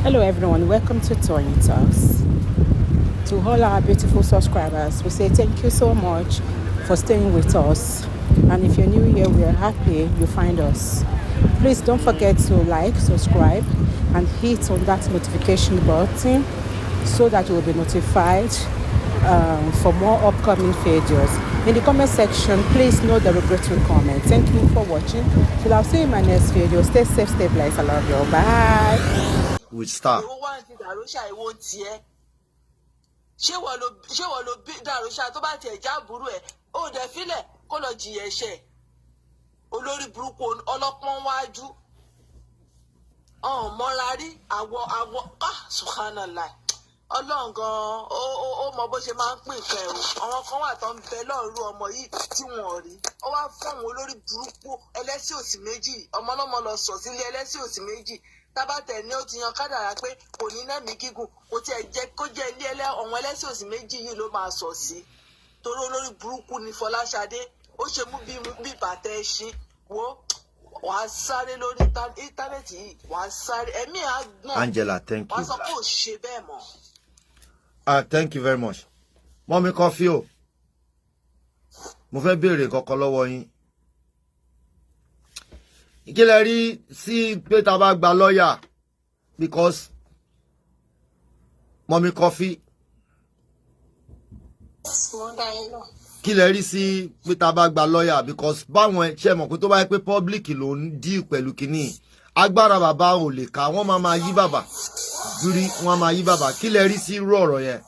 Hello everyone, welcome to Toyeen Talks. To all our beautiful subscribers, we say thank you so much for staying with us. And if you're new here, we are happy you find us. Please don't forget to like, subscribe, and hit on that notification button so that you will be notified for more upcoming videos. In the comment section, please note the regretful comment. Thank you for watching. Till I'll see you in my next video. Stay safe, stay blessed. I love you. Bye. With star. Èwo wá ní ti Dàróṣà, èwo ń tiẹ̀? Ṣé wọ́n ló bí Dàróṣà? Tó bá tiẹ̀ já àbúrò ẹ̀, ó dẹ̀ fílẹ̀ kó lọ jìyà ẹ̀ṣẹ̀. Olórí burúkú, ọlọ́pọ́n wájú ọ̀hún mọ́ra rí àwọ̀ àwọ̀. Ah, subhanallah, Ọlọ́run gan-an ó mọ bó ṣe máa ń pín nǹkan ẹ̀ o. Àwọn kan wà tó ń bẹ lọ́ọ̀rú ọmọ yìí tí wọ́n ò rí. Ó wá fún àwọn olórí burúkú ẹlẹ́sìn òsì méjì, ọmọ ọlọ́mọ lọ sọ̀ sílé ẹlẹ́sìn òsì méjì. Tábàtẹ̀ ni ó ti yan kádàrá pé kò ní lẹ́mìí gígùn, kò tiẹ̀ jẹ́ kó jẹ́ ilé ẹlẹ́ ọ̀wọ́n ẹlẹ́sìn òsì méjì yìí ló máa sọ̀ sí, torí olórí burúkú ni Fọláṣadé. Ó ṣe mú bí bàtà ẹṣin. Wo, wàá sáré lórí íńtánẹ́ẹ̀tì yìí, wàá sáré, ẹ̀mí á gbọ̀n. Angela, thank Wàá you. sọ pé ò ṣe bẹ́ẹ̀ mọ́. Ah, thank you very much. Mummy Coffee o. Mo fẹ́ béèrè kankan lọ́wọ́ yín. Kí lẹ rí sí pé tá a bá gba lọ́ọ̀yà? Because Mummy Coffee, Mo dá yín lọ. Kí lẹ rí sí pé tá a bá gba lọ́ọ̀yà? Because báwọn ṣe mọ̀ pé tó bá yẹ pé public ló ń deal pẹ̀lú kínní, agbára bàbá ò lè ká. Wọ́n máa máa yí bàbá dúrí, wọ́n máa yí bàbá. Kí lẹ rí sí irú ọ̀rọ̀ yẹn?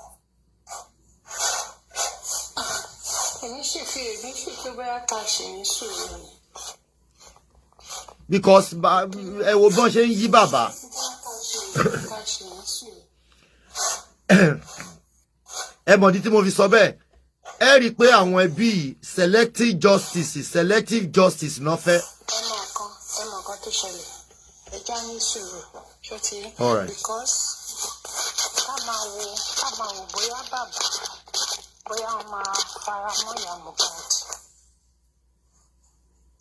Èmi sì pé bóyá ká ṣe ní sùúrù ni. Because ẹ wo bọ́n ṣe ń yí bàbá. Bóyá ká ṣe ní sùúrù. Ẹ mọ̀dí tí mo fi sọ bẹ́ẹ̀. Ẹ rí i pé àwọn ẹbí yìí, selective justice náà fẹ́. Ẹ mọ nǹkan tó ṣẹlẹ̀, ẹ já ní sùúrù, ṣó ti rí? All right. Because ká máa wo bóyá bàbá, bóyá wọn máa fara mọ́ ìyá Mohbad,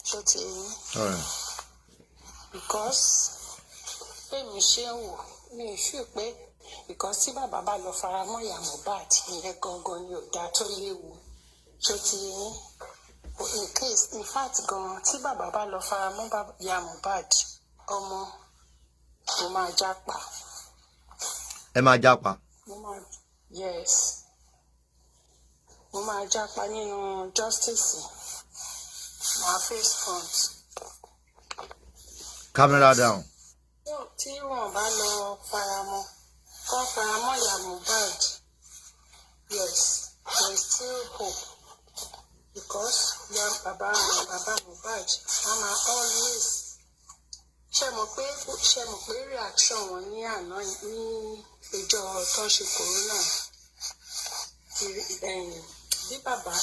ṣó ti rí? All right. Because bẹ́ẹ̀mi ṣe ń wò, mi ò ṣù pé, because tí bàbá bá lọ fara mọ́ ìyá Mohbad, ìyẹn gangan ni ò dáa, tó léwu, ṣó ti yín? In case, in fact gan, tí bàbá bá lọ fara mọ́ ìyá Mohbad, ọmọ, mo máa jápa. Ẹ máa jápa. Mo máa, yes, mo máa jápa nínú justice, máa face front. Camera down. Tí wọn bá lọ faramọ́, kán faramọ́ ìyá Mohbad, yes, there is still hope, because ìyá bàbá Mohbad, wọn máa always, ṣe mọ̀ pé reaction wọn ní àná, ní ìjọ tó ń ṣe coroner, bí bàbá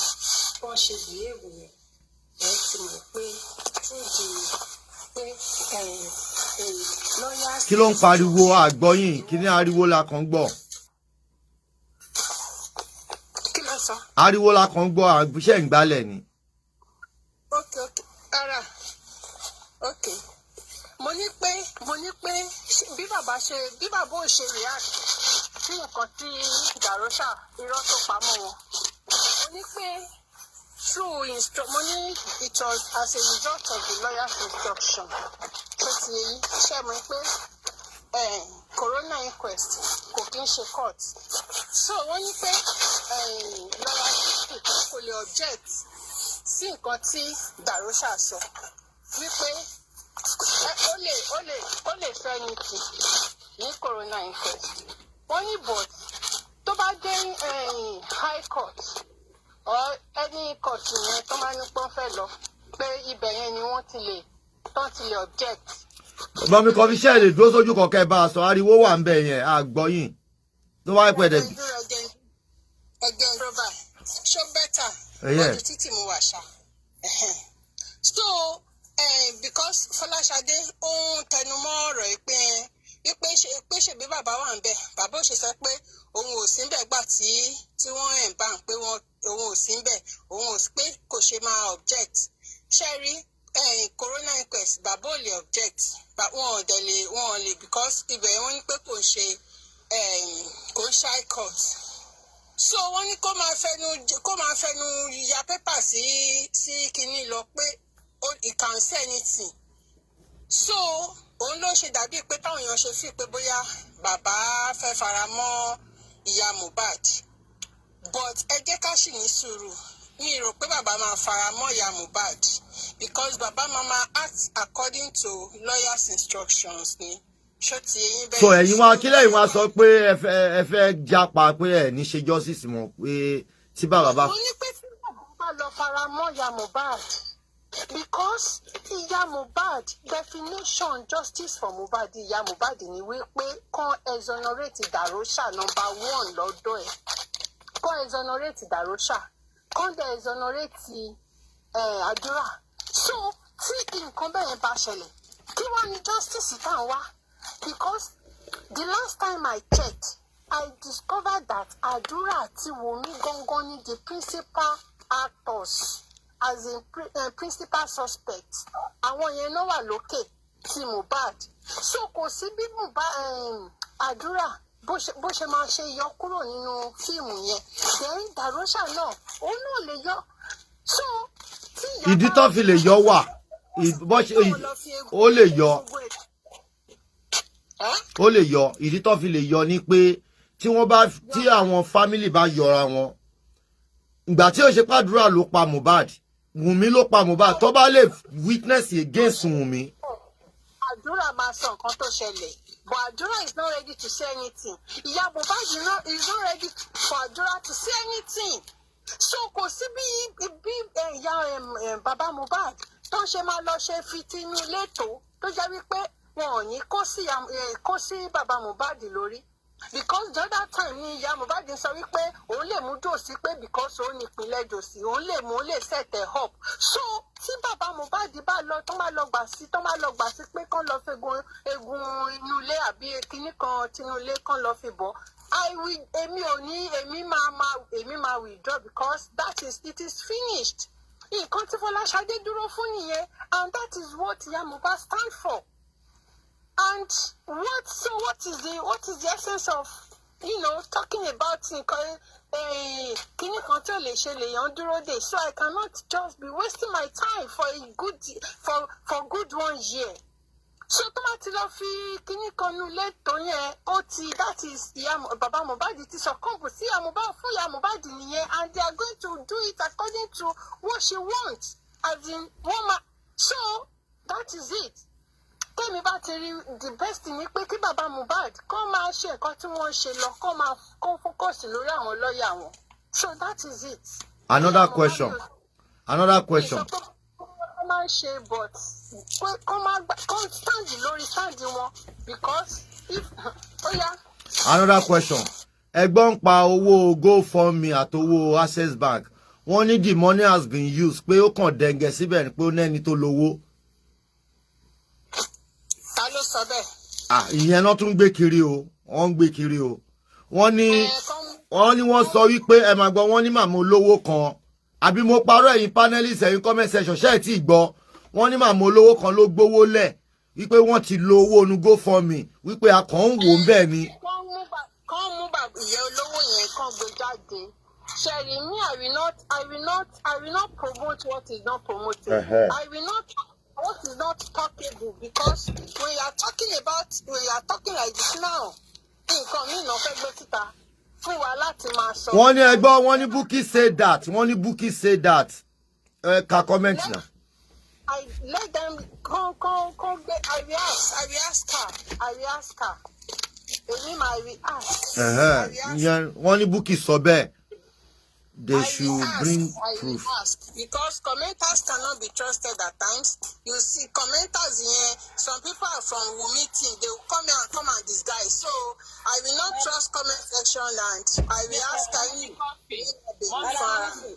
wọn ṣe behave yẹn, ẹ ti mọ̀ pé through the pé lawyers. Kí ló ń pariwo àgbọ́yìn? Kí ní ariwo la kàn ń gbọ́? Kí ló sọ? Ariwo la kàn ń gbọ́, àgbṣẹ́ ìgbálẹ̀ ni. Ok, ara ok. Mo ní pé bí bàbá ò ṣe react sí nǹkan tí Darosha, irọ́ tó pamọ́ wọn, mo ní pé through instru mo ní it was as a result of the lawyer's instruction, tó ti ṣe mọ̀ pé coroner inquest kò kí ń ṣe court. So wọ́n ní pé lawyer kò lè object sí nǹkan tí Darosha sọ, wípé ó lè fẹ́ ní tì ní coroner inquest. Wọ́n ní but tó bá dé high court or any court yẹn tó máa ní pọ́n fẹ́ lọ, pé ibẹ̀ yẹn ni wọ́n ti lè tán ti lè object. Mummy Coffee, ṣe lè dúró sójú kọ̀ọ̀kẹ́ bá a sọ? Ariwo wà ń bẹ̀ yẹn, àgbọ́yìn tó wáyé pẹ̀ dẹ̀. Ẹgbẹ́ rọ́bà, ṣó better? Yeah. Ojú títì mo wà ṣá. So because Fọláṣadé ó ń tẹnumọ́ ọ̀rọ̀ yìí pé wípé ṣe pé ṣèbí bàbá wà ń bẹ̀, bàbá ò ṣe sọ pé òun ò sí ń bẹ̀ gbà tí wọ́n ẹ̀ ń bá ń pé wọ́n òun ò sí ń bẹ̀, òun ò sí, pé kò ṣe máa object. Ṣe rí Coroner inquest, bàbá ò lè object. Wọn ò dẹ̀ lè, wọn ò lè, because ibẹ̀ wọ́n ní pé kò ń ṣe kò ń ṣe high court. So wọ́n ní kó máa fẹnu ya pépà sí kinní lọ pé he can say anything. So òun ló ṣe dàbí pé táwọn èèyàn ṣe fi pé bóyá bàbá fẹ́ fara mọ́ ìyá Mohbad. But ẹ jẹ́ ká sì ní sùúrù. Mi rò pé bàbá máa fara mọ́ ìyá Mohbad, because bàbá máa act according to lawyers' instructions ni. Ṣó ti eyín bẹ́ẹ̀? So ẹ̀yin wa, kí lẹ́yìn wa sọ pé ẹ fẹ́ jápa pé ẹ ní ṣe justice mọ̀ pé tí bàbá bá. Mo ní pé tí bàbá bá lọ fara mọ́ ìyá Mohbad, because ìyá Mohbad, definition justice for Mohbad, ìyá Mohbad ni wípé kán exonerate Darosha, number one lọ́dọ̀ ẹ̀, kán exonerate Darosha, kán dẹ̀ exonerate Àdúrà. So tí nǹkan bẹ́ẹ̀ yẹn bá ṣẹlẹ̀, kí wọ́n ní justice tá à ń wá? Because the last time I checked, I discovered that Àdúrà àti Wunmi gangan ni the principal actors, as in principal suspect. Àwọn yẹn náà wà lókè ti Mohbad. So kò sí bí Mohbad, Àdúrà bó ṣe máa ṣe yọ kúrò nínú fíìmù yẹn. Then Darosha náà, òun náà lè yọ. So tí ìyá Ìdí bá tó fi lè yọ wà bó ṣe ó lè yọ. Ẹ́? Ó lè yọ. Ìdí tó fi lè yọ ni pé tí wọ́n bá, tí àwọn family bá yọra wọn, ìgbà tí ó ṣe pàdúrà ló pa Mohbad, Wùnmí ló pa Mohbad, tó bá lè witness against Wùnmí. Àdúrà máa sọ nǹkan tó ṣẹlẹ̀, but Àdúrà is not ready to say anything. Ìyá Mohbad is not ready for Àdúrà to say anything. So kò sí bí ìyá bàbá Mohbad tó ń ṣe máa lọ ṣe fi tinú ilé tó jẹ́ wípé wọn ò ní kó sí bàbá Mohbad lórí, because the other time ni ìyá Mohbad sọ wípé òun lè mú jòsí pé because òun ní ìpínlẹ̀ jòsí, òun lè mú, òun lè set ẹ̀ up. So tí bàbá Mohbad bá lọ, tó bá lọ gbà sí pé kán lọ fi egun inú ilé àbí kinní kan tinú ilé kán lọ fi bọ̀, I will, èmi ò ní, èmi máa withdraw, because that is, it is finished. Nǹkan tí Fọláṣadé dúró fún nìyẹn, and that is what ìyá Mohbad stand for. And what, so what is the essence of talking about nǹkan kíní kan tí ò lè ṣe lèèyàn dúró dè? So I cannot just be wasting my time for good one year. So tó bá ti lọ fi kíní kan nu ilé tó yẹn, ó ti, that is, ìyá bàbá Mohbad ti sọ kọ́ǹpù sí ìyá Mohbad, fún ìyá Mohbad nìyẹn, and they are going to do it according to what she wants, as in wọ́n ma. So that is it. Tẹ́mi bá ti rí, the best thing ni pé kí bàbá Mohbad kó máa ṣe nǹkan tí wọ́n ń ṣe lọ, kó máa kó focus lórí àwọn lọ́ọ̀yà wọn. So that is it. Another question, another question. Sọ pé wọ́n máa ń ṣe, but pé kó máa gbà kó stand lórí stand wọn, because if ó yá. Another question. Ẹgbọ́n ń pa owó GoFundMe àtowó Access Bank, wọ́n ní the money has been used, pé ó kàn dẹ̀ǹgẹ̀ síbẹ̀ ni, pé ó nẹ́ni tó lówó. Ta ló sọ bẹ́ẹ̀? Ah, ìyẹn náà tún gbé kiri o, wọ́n ń gbé kiri o. Wọ́n ní Ẹ, kán- wọ́n ní wọ́n sọ wípé, ẹ máa gbọ́, wọ́n ní màmá olówó kan, àbí mo parọ́? Ẹ̀yin panelists, ẹ̀yin comment section, ṣé ẹ̀ tí ì gbọ́? Wọ́n ní màmá olówó kan ló gbówó lẹ̀, wípé wọ́n ti lo owó onu GoFundMe, wípé a kàn ń wò ó bẹ́ẹ̀ ni. Kán mú ìyá olówó yẹn, kán gbé jáde. Sherry, me, I will not promote what is not promoted. I will not what is not talkable, because when you are talking like this now, nǹkan míì náà fẹ́ gbé síta fún wa láti máa sọ. Wọ́n ní, ẹgbọ́, wọ́n ní Bukky say that, wọ́n ní Bukky say that. Ẹ ka comment na. I let them come gbé. I will ask her. I will ask her. Èmi máa, I will ask. I will ask. Ìyẹn wọ́n ní Bukky sọ bẹ́ẹ̀, they I will should ask, bring I will proof. ask, because commenters cannot be trusted at times. You see, commenters here, some people are from Wunmi team. They will come here and come and disguise. So I will not trust comment section, and I will ask her. Mummy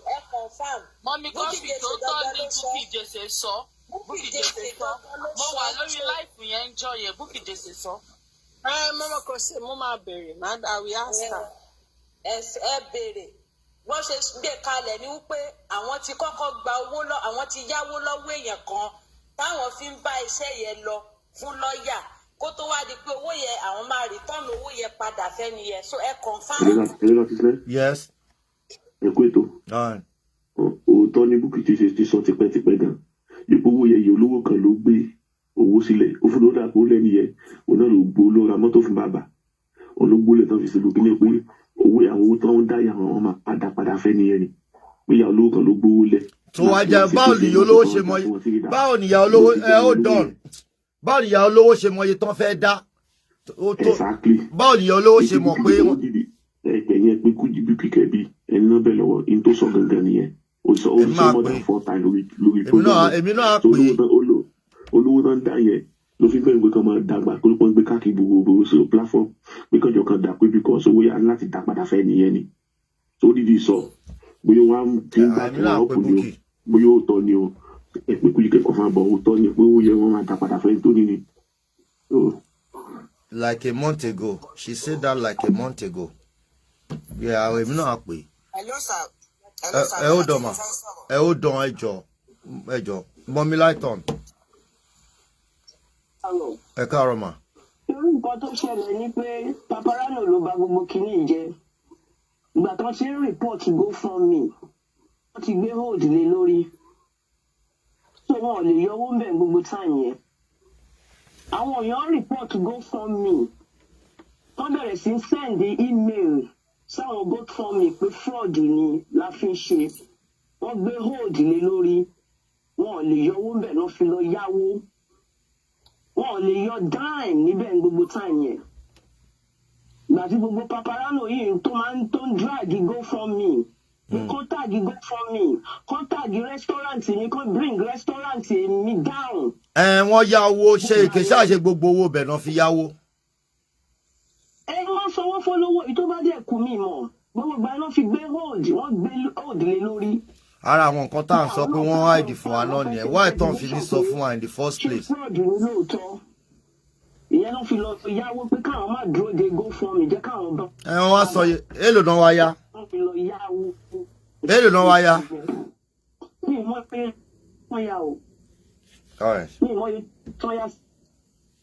Ẹ confirm. Mummy Bukky Kọ́fì Jesse tó tọ́ gangan ní ló sọ. Bukky Jesse sọ. Bukky Jesse sọ. Gangan ló Mo sọ. wà lórí live yẹn ń jọ yẹn, Bukky Jesse sọ. Ẹ mọ́mọ́ kò sí, mo máa bèrè. I will ask her. Ẹ béèrè wọ́n ṣe gbé kalẹ̀ ní wípé àwọn ti kọ́kọ́ gba owó lọ, àwọn ti yáwó lọ́wọ́ èèyàn kan. Táwọn fi ń bá iṣẹ́ yẹn lọ fún lọ́ọ̀yà kó tó wá di pé owó yẹn, àwọn máa return owó yẹn padà fẹ́ni yẹn. So ẹ confirm. Ẹ̀rọ ti sílẹ̀. Yes. Ẹ kú ètò. Alright. Òótọ́ ní Bukky ti ṣe ti sọ tipẹ́tipẹ́ gan ipò owó yẹn yìí, olówó kan ló gbé owó sílẹ̀, ó fún lóra pé ó lẹ́nu yẹn, òun náà ló gbó, ló ra mọ́tò fún bàbá, òun ló gbólẹ̀ tán fi ṣe gbogbo ní pé owó àwọn owó tó ń dá yà wọn máa padà padà fẹ́ nìyẹn, ni pé ìyá olówó kan ló gbówó lẹ̀. Tó wá jẹ, báwo ni ìyá olówó ṣe mọ, báwo ni ìyá olówó, ẹ hold on, báwo ni ìyá olówó ṣe mọ iye tán fẹ́ dá ó tó? Exactly. Báwo ni ìyá olówó ṣe mọ̀ pé Ẹgbẹ́ yẹn pé kújì bí kíkẹ́ bí ẹni náà bẹ̀ lọ́wọ́ in tó sọ gangan nìyẹn. Ó sọ, ó Èmi sọ máa more pè. than four times lórí Èmi náà, èmi náà á so pè. Olówó náà ń dá yẹn ló fi bẹ́ẹ̀ pé kán máa dàgbà kó ló pọ́n gbé káàkiri gbogbo so platform pé kánjọ kan dà pé because owó yà láti dá padà fẹ́ nìyẹn ni. So ó dídì sọ bóyá wọn á ti ń gbà Èmi kí náà wọn ó pè kù ni o. Bukky. Bóyá òótọ́ ni o, ẹ pé kújì kẹ́kọ̀ọ́ fún àbọ̀, òótọ́ ni pé owó yẹn wọ́n máa dá padà fẹ́ tó ní ni. So, Like a month ago she said that, like a month ago, yeah. Èmi náà á pè. Hello sir. Ẹ Hello sir. Ẹ hold on ma, ẹ hold on, ẹ jọ, ẹ jọ, mọmi Lighton. Ẹ káàárọ̀ mà. Irú nǹkan tó ṣẹlẹ̀ ni pé Paparano ló bà gbogbo kinní yìí jẹ́. Ìgbà tó ti ń report GoFundMe, wọ́n ti gbé hold lé lórí, so wọn ò lè yọ owó ń bẹ̀ gbogbo time yẹn. Àwọn èèyàn report GoFundMe, wọ́n bẹ̀rẹ̀ sí í send email sáwọn GoFundMe pé fraud ni la fi ń ṣe. Wọ́n gbé hold lé lórí, wọn ò lè yọ owó ń bẹ̀, lọ́ fi lọ yáwó. Wọn ò lè yọ dime níbẹ̀ ní gbogbo time yẹn. Ìgbà tí gbogbo Paparano yìí tó máa ń tó ń drag GoFundMe pé kán tag GoFundMe, kán tag restaurant mi, kán bring restaurant mi down. Ẹ wọ́n yá owó ṣe èké ṣáà ṣe gbogbo owó bẹ̀ náà fi yáwó. Ẹ wọ́n sanwó fọlọ́wọ́ èyí tó bá dẹ̀ kú mi mọ̀, gbogbo ìgbà náà fi gbé hold, wọ́n gbé hold lé lórí. Ara àwọn nǹkan tá à ń sọ pé wọ́n hide fún wa náà nìyẹn. Why tán fi ní sọ fún wa in the first Ṣe place? Fraud ní lóòótọ́, ìyẹn ló fi lọ yáwó pé káwọn má dúró de GoFundMe, jẹ́ káwọn bá Ẹ wọ́n wá sọ èlò náà wá yá. Wọ́n fi lọ yáwó. Èlò náà wá yá. Mi ì mọ̀ pé wọ́n yá o. Alright. Mi ì mọ̀ iye tán yá,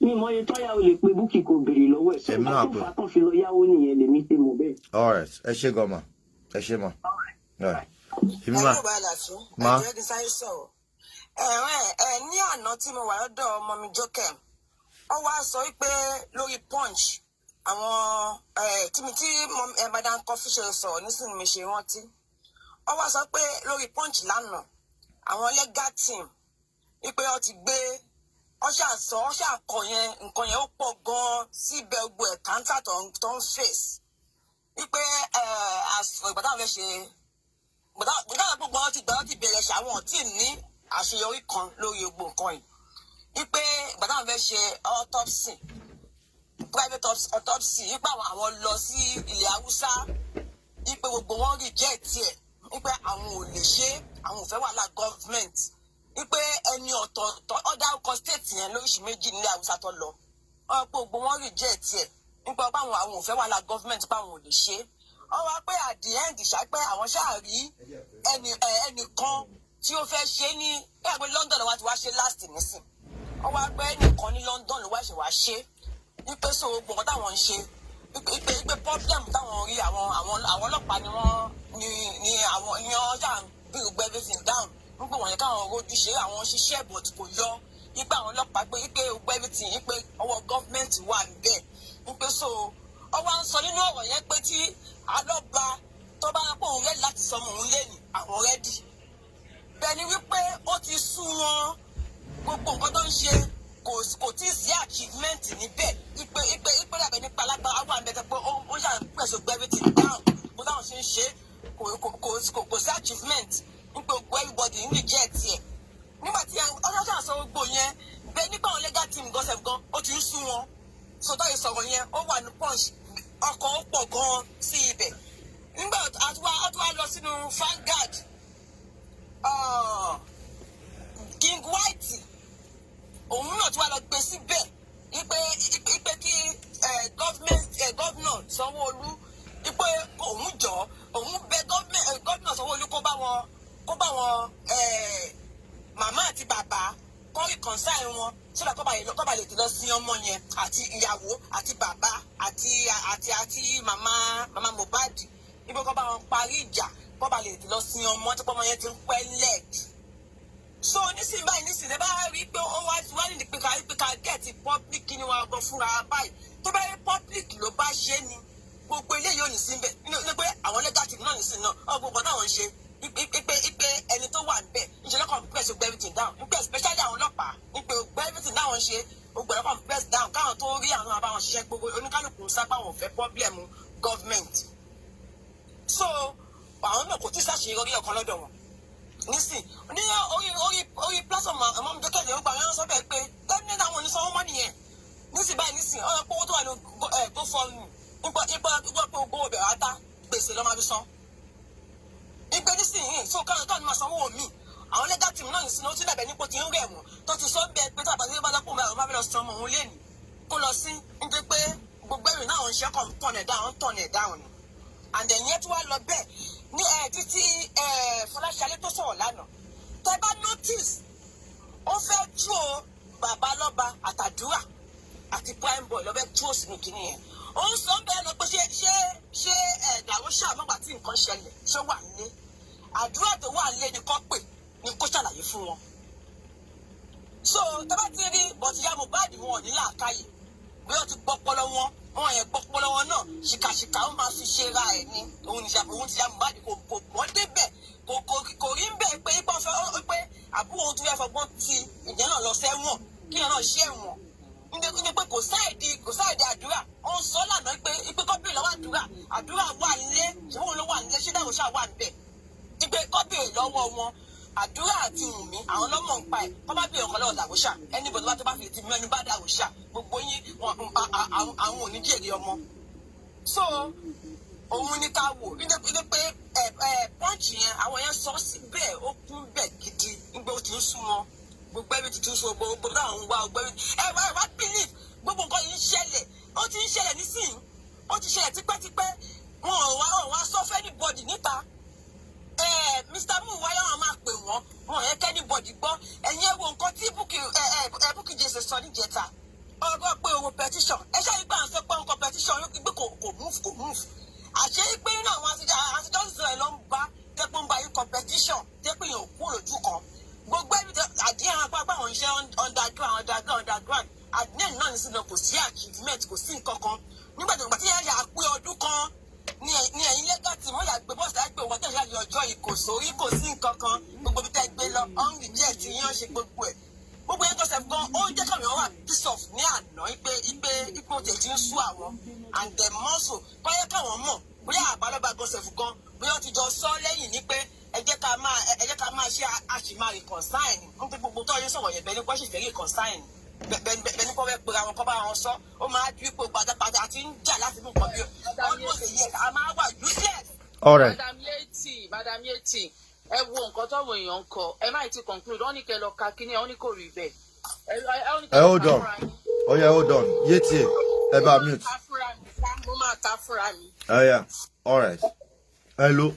mi ì mọ̀ iye tán yá o. Lè pe Bukky kò béèrè lọ́wọ́ ẹ̀ sọ. Èmi náà nǹkan tó pè. fà á tán fi lọ yáwó nìyẹn, lèmi ṣe mọ̀ bẹ́ẹ̀. Alright, ẹ ṣé gan ma, ẹ ṣé ma. Alright. Èmi ma. Ẹ ló bá làṣú. Ma. Ẹ jẹ́ kí n sáré sọ̀rọ̀. Ẹ̀rọ ẹ̀ ní àná tí mo wà lọ́dọ̀ ọmọ mi Jókè, ó wá sọ wípé lórí Punch àwọn ẹ̀ tí mi tí ẹ̀ Madam Coffee ṣe sọ̀rọ̀ nísìnyí, mi ṣe rántí. Ó wá sọ pé lórí Punch lánàá, àwọn legal team wípé ó ti gbé, ó ṣàṣọ, ó ṣàkọ yẹn, nǹkan yẹn ó pọ̀ gan-an síbẹ̀, gbogbo ẹ̀ counter tó ń face wípé ẹ̀ ìgbà táwọn fẹ́ ṣe gbọdọ̀ gbogbo wọn ti gbà, wọn ti bẹ̀rẹ̀ ṣe, àwọn ò tí ì ní àṣeyọrí kan lórí gbogbo nǹkan yìí, wípé ìgbà táwọn fẹ́ ṣe autopsy, private autopsy, wípé àwọn lọ sí ilẹ̀ Haúsá, wípé gbogbo wọn reject ẹ̀, wípé àwọn ò lè ṣe, àwọn ò fẹ́ wàhálà government, wípé ẹni ọ̀tọ̀ọ̀tọ̀ ọ̀dà ọkọ̀ state yẹn lóríṣìí méjì nílẹ̀ Haúsá tó lọ, wọn pé gbogbo wọn reject ẹ̀, wípé àwọn ò fẹ́ wàhálà government, pé àwọn ò lè ṣe. Wọ́n wá pé at the end ṣá pé àwọn ṣáà rí ẹnì ẹ ẹnìkan tí ó fẹ́ ṣe ní ẹ pé London ló wá ti wá ṣe last nísìn. Wọ́n wá pé ẹnìkan ní London ló wá ṣe wá ṣe, wípé so gbogbo nǹkan táwọn ń ṣe, wípé problem táwọn rí, àwọn ọlọ́pàá ni wọ́n ní àwọn ní wọ́n ṣáà ń bí gbogbo everything down, wípé wọ́n yẹ káwọn rojú ṣe, àwọn ṣiṣẹ́ but kò yọ, wípé àwọn ọlọ́pàá pé wípé gbogbo everything, wípé ọwọ́ government wà níbẹ̀, wípé so ọ wá ń sọ nínú ọ̀rọ̀ yẹn pé tí alọ́ba tó bá pọ̀ òun ready láti sọmọ òun lẹ́nu, àwọn ready. Bẹ́ẹ̀ ni wípé ó ti sú wọn, gbogbo nǹkan tó ń ṣe kò tí ì sí achievement níbẹ̀, wípé dàbẹ̀ nípa alágbára wà níbẹ̀ pé ó ṣà ń pẹ̀sọ̀ gbẹ everything down, bó táwọn ṣe ń ṣe kò sí achievement, wípé gbogbo everybody ń reject ẹ̀. Nígbà tí ọjọ́ ṣàṣọ gbogbo yẹn bẹ́ẹ̀ nígbà àwọn legal team gan sef gan, ó ti ń sú wọn. Sọtọ́ ìsọ̀rọ̀ yẹn ó wà ní Punch, ọkọ̀ ó pọ̀ gan sí ibẹ̀. Nígbà àtiwá lọ sínú Vanguard, King White òun náà tí wàá lọ gbé síbẹ̀ ipe kí governor Sanwó-Olú, ipe òun jọ òun bẹ gómìnà Sanwó-Olú kó bá wọn màmá àti bàbá kó reconcile. Sódà kọ́ bá lè lọ sí ọmọ yẹn àti ìyàwó àti bàbá àti màmá Mohbad, ibi kọ́ bá wọn parí ìjà, kọ́ bá lè lọ sí ọmọ tó pọ́ ọmọ yẹn ti ń pẹ́ lẹ́ẹ̀jù. So nísìnyí báyìí, nísìnyí ẹ bá rí i pé ó wá wá nídìí pé ká get public ni wọn gbọ́ fúnra báyìí. Tó bá rí public ló bá ṣe ni, gbogbo eléyìí ò ní sí bẹ́ẹ̀ ní pé àwọn legal team náà nísìnyí náà ọgbọ̀n táwọn ń ṣe ipe ẹni tó wà níbẹ̀ níṣẹ́ lọ́kàn press gbogbo everything down, nípa especially àwọn ọlọ́pàá, nípa gbogbo everything táwọn ń ṣe, gbogbo ẹ̀rọ press down káwọn tó rí àwọn àbáwọn ṣiṣẹ́. Gbogbo oníkálukú ń sápá wọn fẹ́ problem government. So àwọn náà kò tí ì ṣàṣeyọrí ọ̀kan lọ́dọ̀ wọn nísìn ní orí platform. Àmọ́ mi dókè lè gba àwọn sọ bẹ́ẹ̀ pé lẹ́nu àwọn onísanwó mọ́ nìyẹn nísìn báyìí. Nísìn ọ̀rọ̀ pé owó tó wà ní GoFundMe nípa pé owó ọbẹ̀ ata gbèsè lọ́ máa fi san ìgbé nísìnyí. So káwọn máa sanwó mi. Àwọn legal team náà nísìnyí, ó ti dàbẹ̀ nípò tí ń rẹ̀ wọ́n tó ti sọ bẹ́ẹ̀ pé tàbí bá dápò mẹ́rin bá fẹ́ lọ san ọmọ òun lẹ́nu kó lọ sí, nítorí pé gbogbo ẹ̀rìn náà ń ṣe kàn turn ẹ̀ down, turn ẹ̀ down ni. And then yẹn tí wàá lọ bẹ́ẹ̀ ní ẹ títí ẹ Fọláṣadé tó sọ̀rọ̀ lánàá, tẹ bá notice, ó fẹ́ tú o bàbá lọ́ba àtàdúrà àti Prime Boy lọ́bẹ̀ tú òsì kìíní yẹn. Ó ń sọ bẹ́ẹ̀ lọ pé ṣé ẹ Dàrúṣà mọ́gbà tí nǹkan ṣẹlẹ̀, ṣé wà nílé àdúrà tó wà nílé ni kò pè ní kó ṣàlàyé fún wọn. So tẹ bá ti rí bọ̀tí ya Mohbad, wọn ò ní làákàyè bí wọ́n ti gbọ́pọ́lọ wọn, wọn yẹn gbọ́pọ́lọ wọn náà ṣìkàṣìkà, ó máa fi ṣe ra ẹ̀ ní òun ní òun ti ya Mohbad kò gbọ́n débẹ̀, kò rí ń bẹ̀ pé ipò fẹ́ pé àbúrò òun tún fẹ́ fọgbọ́n ti ìyẹn náà lọ sẹ́wọ̀n, kí ìyẹn náà ṣe ẹ̀wọ̀n ní pé kò sáìdì àdúrà. Ó ń sọ lànà pé kọ́bìrì lọ́wọ́ àdúrà, àdúrà wà nílé, ṣé òun ló wà nílé, ṣé Dàrúṣà wà níbẹ̀, pé kọ́bìrì lọ́wọ́ wọn, àdúrà àti Wùnmí, àwọn lọ́mọ ń pa ẹ̀. Kọ́ bá bèèrè ọ̀kan lọ́wọ́ Dàrúṣà, ẹni bọ̀ tó bá fi ti mẹ́nu bá Dàrúṣà, gbogbo yín àwọn ò ní jèrè ọmọ. So òun ní ká wò ní pé ẹ ẹ Punch yẹn, àwọn yẹn sọ síbẹ̀, ó kún bẹ̀ gidi nígbà ó ti ń sún wọn, gbogbo ẹbí tuntun sọ gbogbo táwọn ń wá gbogbo ẹbí ẹ wá believe. Gbogbo nǹkan yìí ń ṣẹlẹ̀, ó ti ń ṣẹlẹ̀ nísìnyí, ó ti ṣẹlẹ̀ tipẹ́tipẹ́. Wọn ò wá sọ fún anybody níta. Mr Mu wáyé, wọn máa pè wọn, wọn yẹ kí anybody gbọ́. Ẹ̀yin ẹ wo nǹkan tí Bukky ẹ ẹ Bukky Jesse sọ níjẹta, ọgọ́ pé owó petition ẹ ṣáà yí pé à ń sọ pé nǹkan petition pé kò move, kò move. Àṣé pé nínú àwọn àtijọ́ sọ ẹ ló ń bá tẹ́pọ̀ ń bá yín competition tẹ́pọ̀ yẹn ò kú lójú kan. Gbogbo ẹbí àdéhùn apá àwọn iṣẹ́ underground, underground, underground àdéhùn náà ní sínú, kò sí achievement, kò sí nǹkan kan. Nígbà tó gbà tí yẹn yà pé ọdún kan ní ẹ̀yìn legal team, wọ́n yà gbé bọ́ọ̀sì láti pé wọ́n tẹ̀síwájú àjọ ọjọ́ yìí, kò sórí, kò sí nǹkan kan. Gbogbo bí tẹ́ gbé lọ ọ̀n reject yín, ṣe gbogbo ẹ̀, gbogbo yẹn tó ṣe gan, ó jẹ́ káwọn èèyàn wà peace off ní àná ipe ipò tẹ̀ ti ń sú àwọn. And then more so kọ́yẹ́ káwọn mọ̀ bóyá àbálọ́ba gọ́sẹ̀fù gan, bóyá ó ti jọ sọ lẹ́yìn ní pé ẹ jẹ́ ká máa ṣe àṣìmáa reconcile ní pé gbogbo tó yẹ sọ̀rọ̀ yẹn bẹ́ẹ̀ ni kó sì fẹ́ reconcile bẹ́ẹ̀ ni kó fẹ́ pera wọn, kó bá wọn sọ. Ó máa dúró pé pátápátá àti ń jà láti mú nǹkan bí almost a year, a máa wà useless. All right. Madam Yeti, Madam Yeti, ẹ wo nǹkan tọ́wọ́ èèyàn ń kọ. Ẹ má ti conclude. Wọ́n ní kẹ́ lọ ka kíní ẹ, wọ́n ní kò rí bẹ́ẹ̀. Ẹ ní Ẹ hold on. Oh yeah, hold on. Yeti, ẹ bá mute. Mo máa ta fúnra mi. Oh yeah, all right. Hello,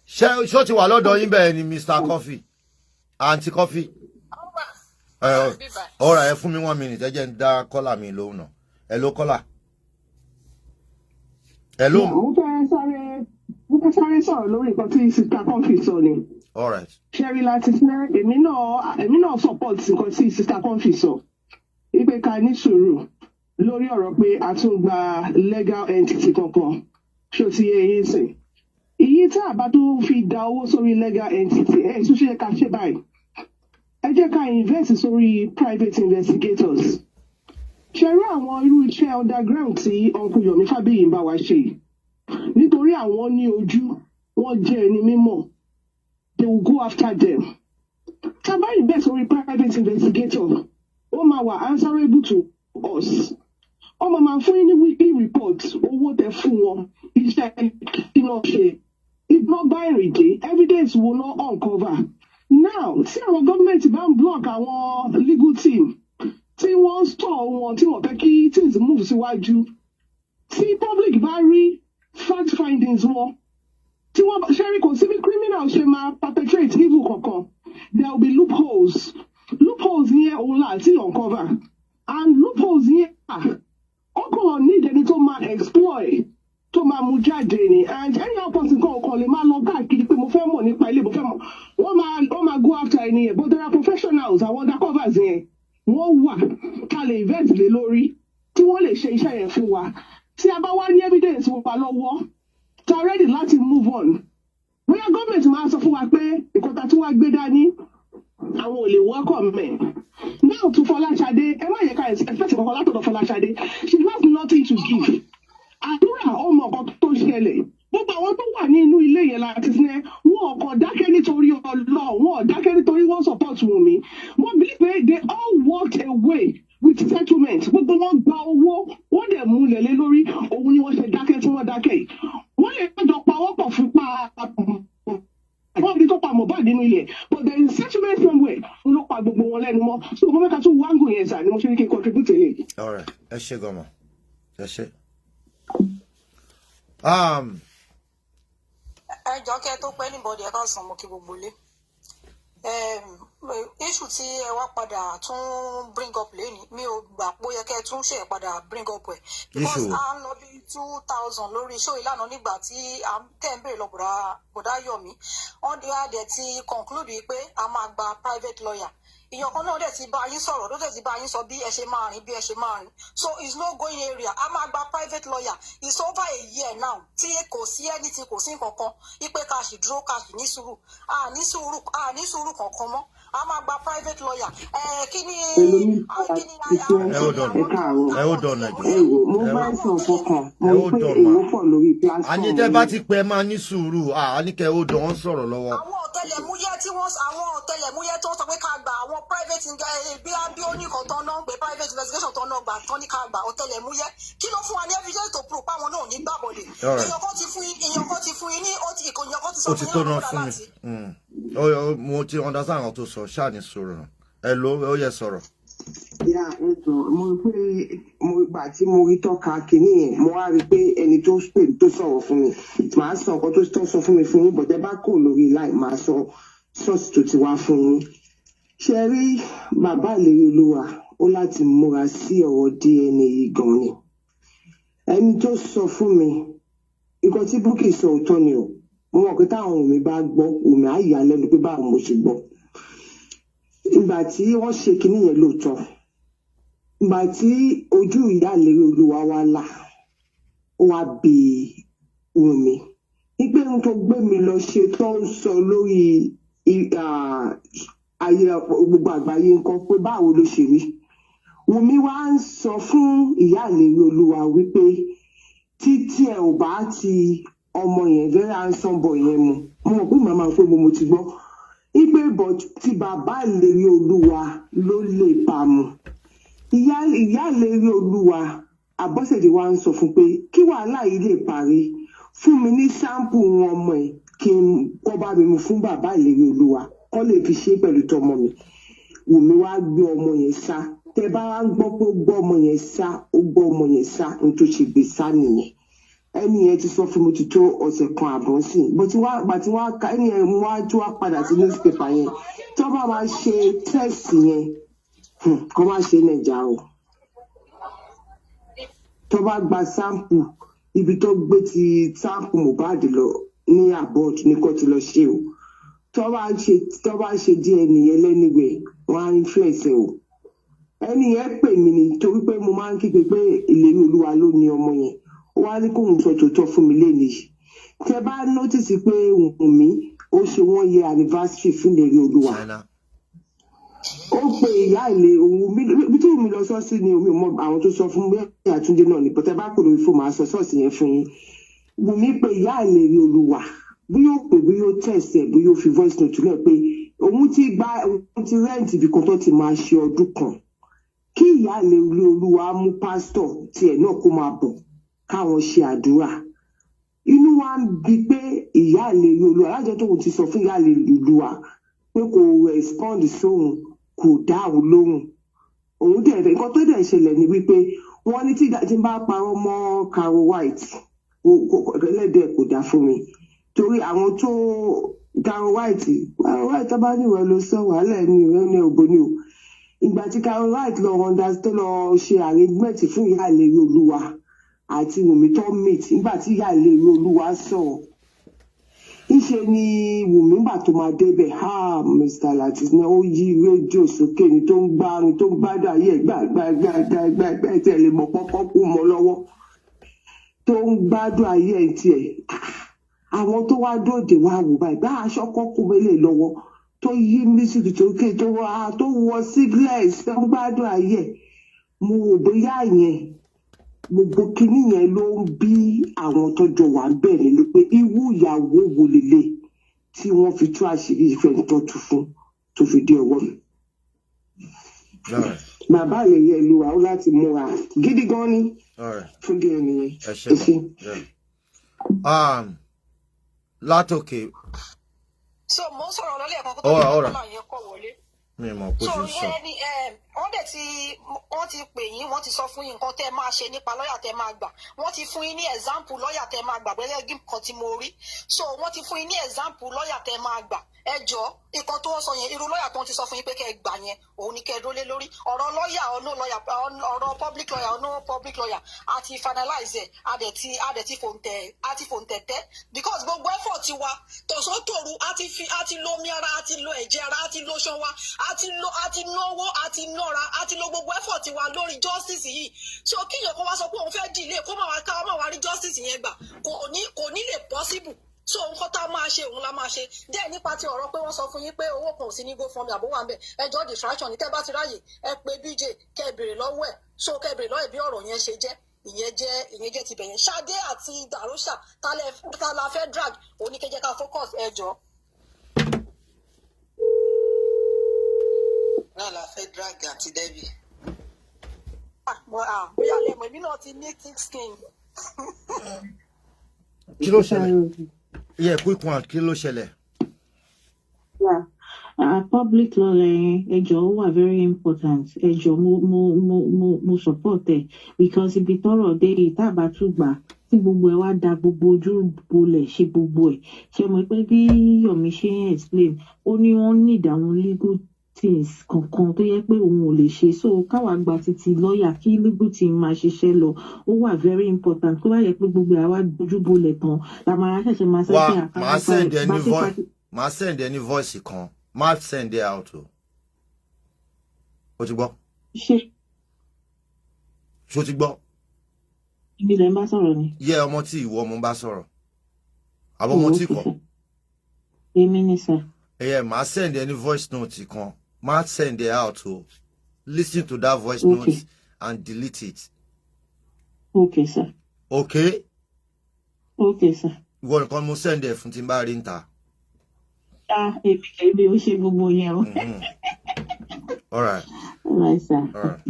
ṣé ṣó ti wà lọ́dọ̀ yín bẹ́ẹ̀ ni, Mr Coffee, Aunty Coffee? Ẹ all right, ẹ fún mi one minute, ẹ jẹ́ n dá caller mi lóhùn náà. Hello, caller. Hello. Mo fẹ́ sáré sọ̀rọ̀ lórí nǹkan tí Sister Comfy sọ ni. All right. Ṣẹ́rí láti fẹ́ èmi náà support nǹkan tí Sister Comfy sọ. Ipe ká ní sùúrù lórí ọ̀rọ̀ pé a tún gba legal entity kankan. Ṣé o ti yé eyín sìn? Iye tá a bá tó fi da owó sórí legal entity, ẹ̀ tún ṣe ká ṣe báyìí. Ẹ jẹ́ ká invest sórí private investigators. Ṣe rí àwọn irú iṣẹ́ underground tí Uncle Yomi Fabiyi ń bá wa ṣe yìí, nítorí àwọn ní ojú wọn jẹ́ ẹni mímọ̀, they will go after them. Tá a bá invest sórí private investigator, ó máa wà answerable to us. Ó máa fún yín ní weekly report, owó tẹ fún wọn, iṣẹ́ kí náà ṣe, ìgbọ́n bá ìrìn dé, evidence wo náà uncover. Now tí àwọn gọ́ọ̀mẹ̀ntì bá ń block àwọn legal team, tí wọ́n ń stall wọn, tí wọ́n fẹ́ kí things move síwájú, tí public bá rí fact findings wọn, tí wọ́n ṣẹ́rí, kò sí bí criminal ṣe máa perpetrate evil kankan, there will be loopholes. Loopholes yẹn òun là ti uncover, and loopholes yẹn, ó kàn need ẹni tó máa exploit, tó máa mú jáde ni. And anyhow person kan kàn lè máa lọ káàkiri pé mo fẹ́ mọ̀ nípa ilé, mo fẹ́ mọ̀. Wọ́n máa go after ẹni yẹn, but there are professionals, àwọn undercovers yẹn, wọ́n wà ká lè invest lé lórí, tí wọ́n lè ṣe iṣẹ́ yẹn fún wa. Tí a bá wá ní evidence wa lọ́wọ́, tá a ready láti move on, bóyá gọ́ọ̀mẹ̀ntì máa sọ fún wa pé nǹkan tá a tún wá gbé dání, àwọn ò lè welcome ẹ̀. Now to Fọláṣadé, ẹ má yẹ ká expect kankan látọ̀dọ̀ Fọláṣadé. She has nothing to give. Àdúrà, ó mọ nǹkan tó ṣẹlẹ̀. Gbogbo àwọn tó wà ní inú ilé yẹn láti sinẹ́, wọn ò kàn dákẹ́ nítorí Ọlọ́run, wọn ò dákẹ́ nítorí wọ́n support Wunmi. Wọ́n believe pé they all walked away with settlement. Gbogbo wọn gba owó, wọ́n dẹ̀ múlẹ̀ lé lórí. Òun ni wọ́n ṣe dákẹ́ tí wọ́n dákẹ́ yìí. Wọ́n lè jọ pawọ́pọ̀ fún pa wọ́n rí tó pa Mohbad nínú ilẹ̀, but there is settlement somewhere ló pa gbogbo wọn lẹ́nu mọ́. So mo fẹ́ ká tún wáńgò yẹn sà ni mo ṣe ní kí n contribute eléyìí. Alright, ẹ ṣe gan-an, ẹ ṣe. Ẹ jọ, kí ẹ tó pẹ́ níbọdì, ẹ ká sàn mọ́ kí gbogbo ilé. Issue tí ẹ wá padà tún bring up lẹ́ni, mi ò gbà pé ó yẹ kẹ́ ẹ tún ṣe padà bring up ẹ̀, because Issue wo? à ń lọ bí 2,000 lórí show ìlànà nígbà tí à ń tẹ̀ ń béèrè lọ bọ̀dá Yọ̀mí. Wọ́n dé adẹ̀ ti conclude yìí pé a máa gba private lawyer. Ìyàn kan náà dẹ̀ ti bá yín sọ̀rọ̀, ló dẹ̀ ti bá yín sọ bí ẹ ṣe máa rìn, bí ẹ ṣe máa rìn. So it's no going area. A máa gba private lawyer. It's over a year now tí kò sí anything, kò sí nǹkan kan, ipe ká sì dúró, ká sì ní sùúrù. A ní sùúrù, a ní sùúrù kankan mọ́. A máa gba private lawyer. Ẹ kí ni Èlò ní kí ni ti tó. Ẹ hold on. Ẹ káàárọ̀. Ẹ hold on, Nàìjíríà. Ẹ wò, mo fẹ́ sọ fọkàn mo Ẹ rí hold pé on, ma. èrò pọ̀ lórí platform Àní tẹ́ bá yìí. ti pẹ́, máa ní sùúrù. Àní kẹ́ hold on, wọ́n sọ̀rọ̀ lọ́wọ́. Àwọn ọ̀tẹlẹ̀múyẹ́ tó ń sọ pé ká gba àwọn private bí ó ní nǹkan tó ń náà ń pè private investigation tó ń náà gbà tán ní ká gbà ọ̀tẹlẹ̀múyẹ́, kí ló fún wa ní evidence to prove páwọn náà ò ní gbàbọ̀dẹ̀? All right. Èèyàn kan ti fún yín ní ó ti èèyàn kan ti sọ Ó ti fún tó yín náà lọ́dọ̀ fún mi. láti. Mo ti understand àwọn tó sọ. Ṣáà ní sùúrù náà. Ẹ ló ó yẹ sọ̀rọ̀. Yà, ẹ jọ, mo rí pé mo gbà tí mo rí tọ́ka kínní yẹn, mo wá rí i pé ẹni tó pè tó sọ̀rọ̀ fún mi, màá sọ nǹkan tó sọ fún mi fún yín bọ̀dẹ́ bá kò lórí láì máa sọ ṣọ́ọ̀ṣì tó ti wá fún yín. Ṣe rí bàbá Ìlérí Olúwa, ó láti múra sí ọ̀rọ̀ DNA yìí gan ni. Ẹni tó sọ fún mi, nǹkan tí Bukky sọ, òótọ́ ni o. Mo mọ̀ pé táwọn òun mi bá gbọ́, òun á yà á lẹ́nu pé báwo mo ṣe gbọ́. Ìgbà tí wọ́n ṣe kinní yẹn lóòótọ́, ìgbà tí ojú ìyá Ìlérí Olúwa wá là, ó wá bi Wùnmí wípé ohun tó gbé mi lọ ṣe tó ń sọ lórí ayé gbogbo àgbáyé nǹkan, pé báwo ló ṣe rí. Wùnmí wá ń sọ fún ìyá Ìlérí Olúwa wípé títí ẹ ò bá ti ọmọ yẹn, very handsome boy yẹn mu, mo mọ̀ pé màmá pé mo ti gbọ́ wípé, but tí bàbá Ìlérí Olúwa ló lè bá mu. Ìyá Ìlérí Olúwa Àbọ̀sẹ̀dé wa ń sọ fún pé kí wàhálà yìí lè parí, fún mi ní sample wọn ọmọ ẹ̀, kí n kọ́ bá mi mu fún bàbá Ìlérí Olúwa, kọ́ lè fi ṣe pẹ̀lú tọmọ mi. Wùmí wá gbé ọmọ yẹn sá. Tẹ bá wá ń gbọ́ pé ó gbọ́ ọmọ yẹn sá, ó gbọ́ ọmọ yẹn sá, ní tó ṣe gbé sá nìyẹn. Ẹni yẹn ti sọ fún mi ti tó ọ̀sẹ̀ kan àbọ̀ sí i bó ti wá gbà tí wọ́n ká ẹni yẹn wá tó wá padà sí newspaper yẹn. Tó bá máa ṣe test yẹn, kó má ṣe Nàìjà o. Tó bá gba sample, ibi tó gbé ti sample Mohbad lọ ní abroad ní kó ti lọ ṣe o. Tó bá ṣe DNA yẹn lẹ́nìwẹ̀, wọ́n á influence ẹ o. Ẹni yẹn pè mí ni torí pé mo máa ń kígbe pé Ìlérí Olúwa ló ní ọmọ yẹn. Ó wá ní kóun sọ tòótọ́ fún mi lénìí yìí. Tẹ bá notice pé Wùnmí ó ṣe 1 year anniversary fún Ìlérí Olúwa, China. Ó pe ìyá ilé òun bí tí òun lọ sọ́ọ̀sì ni omi ò mọ àwọn tó sọ fún bẹ́ẹ̀. Àtúndé náà ní bọ́tẹ́ bá kò lórí fóònù, máa sọ ṣọ́ọ̀ṣì yẹn fún yín. Wùnmí pe ìyá Ìlérí Olúwa, bí yóò pè, bí yóò text ẹ̀, bí yóò fi voice note lẹ̀ pé òun ti gba, òun ti rent ibì kan tó ti máa ṣe ọdún kan, kí ìyá Ìlérí Olúwa mú pásítọ̀ tiẹ̀ náà kó máa bọ̀ káwọn ṣe àdúrà. Inú wa ń bi pé ìyá Ìlérí Olúwa alájọ tóun ti sọ fún ìyá Ìlérí Olúwa pé kò respond sóhun, kò dá òun lóhùn. Òun dẹ̀ fẹ́ nǹkan tó dẹ̀ ṣẹlẹ̀ ni wípé wọ́n ní tí n bá parọ́ mọ́ Caro White, ẹlẹ́dẹ̀ kò dá fún mi, torí àwọn tó Carol White, Carol White, tó bá ní ìwé ló sọ wàhálà ẹni ìwé ní ògo ni o. Ìgbà tí Carol White lọ understand, tó lọ ṣe arrangement fún ìyá Ìlérí Olúwa àti Wùmí tó meet, nígbà tí ìyá Ìlérí Olúwa sọ̀rọ̀, ńṣe ni Wùmí gbà tó máa débẹ̀, ha, Mr. Latif ní ó yí rédíò sókè ní tó ń gbá ní tó ń gbádùn ayé ẹ̀ gbà gbà gbà gbà gbà gbà tẹ̀ lè mọ̀ pọ́pọ́ kú mọ́ lọ́wọ́, tó ń gbádùn ayé ẹ̀ tiẹ̀. Àwọn tó wá dòde wá wò báyìí bá aṣọ kọ́kú mélèé lọ́wọ́, tó yí music sókè, tó wá tó wọ singlet, tó ń gbádùn ayé ẹ̀. Mo wò bóyá yẹn gbogbo kinní yẹn ló ń bí àwọn tó jọ wà ń bẹ̀ nínú pé irú ìyàwó wo lélẹ̀ tí wọ́n fi tú àṣírí ìfẹ́ tó tú fún tó fi dé ọwọ́ mi. All right. Bàbá yẹyẹ ìlú wa ó láti múra gidi gan ni All right. fún díẹ̀ nìyẹn. Ẹ ṣe Ẹ ṣe. mọ. Látòkè. So mo ń sọ̀rọ̀ lọ́lẹ́ kan kó tó All right, di all right. pé yẹn kọ̀ wọlé. Mi mọ̀ bó So ṣe ń sọ. ìyẹn ni wọ́n dẹ̀ ti wọ́n ti pè yín, wọ́n ti sọ fún yín nǹkan tẹ́ ẹ máa ṣe nípa lọ́ọ̀yà tẹ́ ẹ máa gbà. Wọ́n ti fún yín ní example lọ́ọ̀yà tẹ́ ẹ máa gbà gẹ́gẹ́ bí nǹkan tí mo rí. So wọ́n ti fún yín ní example lọ́ọ̀yà tẹ́ ẹ máa gbà. Ẹ jọ, nǹkan tó wọ́n sọ yẹn, irú lọ́ọ̀yà tó ń ti sọ fún yín pé kẹ́ ẹ gbà yẹn, òun ni kẹ́ ẹ dúró lé lórí. Ọ̀rọ̀ lọ́ọ̀yà or no lọ́ọ̀yà, ọ̀rọ̀ public lawyer or no public lawyer, a ti finalize ẹ̀, a dẹ̀ ti fòǹtẹ̀, a ti fòǹtẹ̀ tẹ́, because gbogbo effort wa tọ̀sán tòru, a ti fi, a ti lo omi ara, a ti lo ẹ̀jẹ̀ ara, a ti lo ṣan wa, a ti lo, a ti náwó, a ti nọ́ra, a ti lo gbogbo effort wa lórí justice yìí. So kíyàn kó wá sọ pé òun fẹ́ delay, kó má wá ká má wá rí justice yẹn gbà, kò ní lè possible. So nǹkan tá a máa ṣe, òun la máa ṣe díẹ̀. Nípa ti ọ̀rọ̀ pé wọ́n sọ fún yín pé owó kan ò sí ní GoFundMe àbó wà ń bẹ̀, ẹjọ́ distraction ní. Tẹ́ bá ti ráyè, ẹ pé BJ, kẹ́ ẹ béèrè lọ́wọ́ ẹ̀. So kẹ́ ẹ béèrè lọ́wọ́ ẹ̀ bí ọ̀rọ̀ yẹn ṣe jẹ́. Ìyẹn jẹ́ ti bẹ̀yẹn. Ṣadé àti Darosha, ta la fẹ́ drag? Òun ní kẹjẹ ká focus, ẹjọ́. Náà la fẹ́ drag àti Debbie. Bóyá lẹ́mọ̀, èmi náà ti ní thick skin. Kí ló ṣẹlẹ̀? Yeah, quick one, kí ló ṣẹlẹ̀? Yeah. Public law yẹn, ẹ jọ̀ọ́, ó wà very important. Ẹ jọ̀ọ́, mo support ẹ because ibi tọ́rọ̀ dé yìí, tá a bá tún gbà tí gbogbo ẹ wá da gbogbo ojú bolẹ̀ ṣe gbogbo ẹ̀ ṣe mọ̀ pé bí Yomi ṣe ń explain, ó ní wọ́n need àwọn legal things kankan tó yẹ pé òun ò lè ṣe. So káwa gba títí lọ́ọ̀yà kí legal team máa ṣiṣẹ́ lọ, ó wà very important, kó wá yẹ pé gbogbo ẹ̀ wá dojú bolẹ̀ tán la máa ṣẹ̀ṣẹ̀ máa sọ Wá pé màá send ẹ ní bá ṣe voice, màá send ẹ ní voice kan, má send ẹ out o. O ti gbọ́? Ṣe Ṣó ti gbọ́? Ibi lẹ́ ń bá sọ̀rọ̀ ni. Yẹ ọmọ tí ìwọ ọmọ bá sọ̀rọ̀ àbọ̀ ọmọ tí kọ́. Èmi ni sir. Ẹyẹ, màá send ẹ ní voice note kan, má send ẹ out o. Listen to that voice note and delete it. Okay, sir. Okay. Okay, sir. Ìwọ nìkan mo send ẹ fún tí n bá rí níta. Ah, èmi ò ṣe gbogbo yẹn o. All right. All right, sir. All right.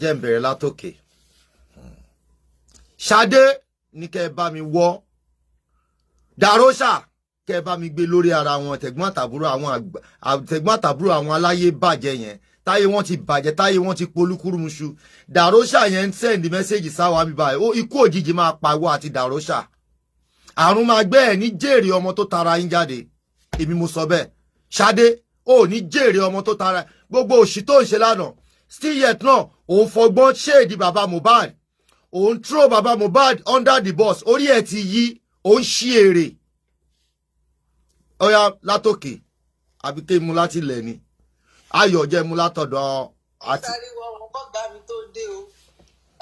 Jẹ́ n bẹ̀rẹ̀ látòkè. Ṣadé ní kẹ́ ẹ bá mi wọ́ Dàróṣà, kẹ́ ẹ bá mi gbé lórí ara wọn, tẹ̀gbọ́n àtàbúrò, àwọn àgbà, tẹ̀gbọ́n àtàbúrò, àwọn aláyé bàjẹ́ yẹn, táyé wọn ti bàjẹ́, táyé wọn ti polúkúrúmuṣu. Dàróṣà yẹn ń send message sáwa mi báyìí. Ó ikú òjijì máa pawọ́ àti Dàróṣà, àrùn máa gbé ẹ̀ ní jèrè ọmọ tó tara yín jáde. Èmi mo sọ bẹ́ẹ̀. Ṣadé ò ní jèrè ọmọ tó tara gbogbo òṣì tó ń ṣe lánàá. Still yet náà, òun fọgbọ́n ṣéèdì bàbá Mohbad, òun throw bàbá Mohbad under the bus. Orí ẹ̀ ti yí, òun ṣí èrè. Ọ̀ya, látòkè àbí ké mu láti ilẹ̀ ni? Ayọ̀ jẹ́ mu látọ̀dọ̀ àti. Sáré wọ wọn kọ́ gba mi tó dé o.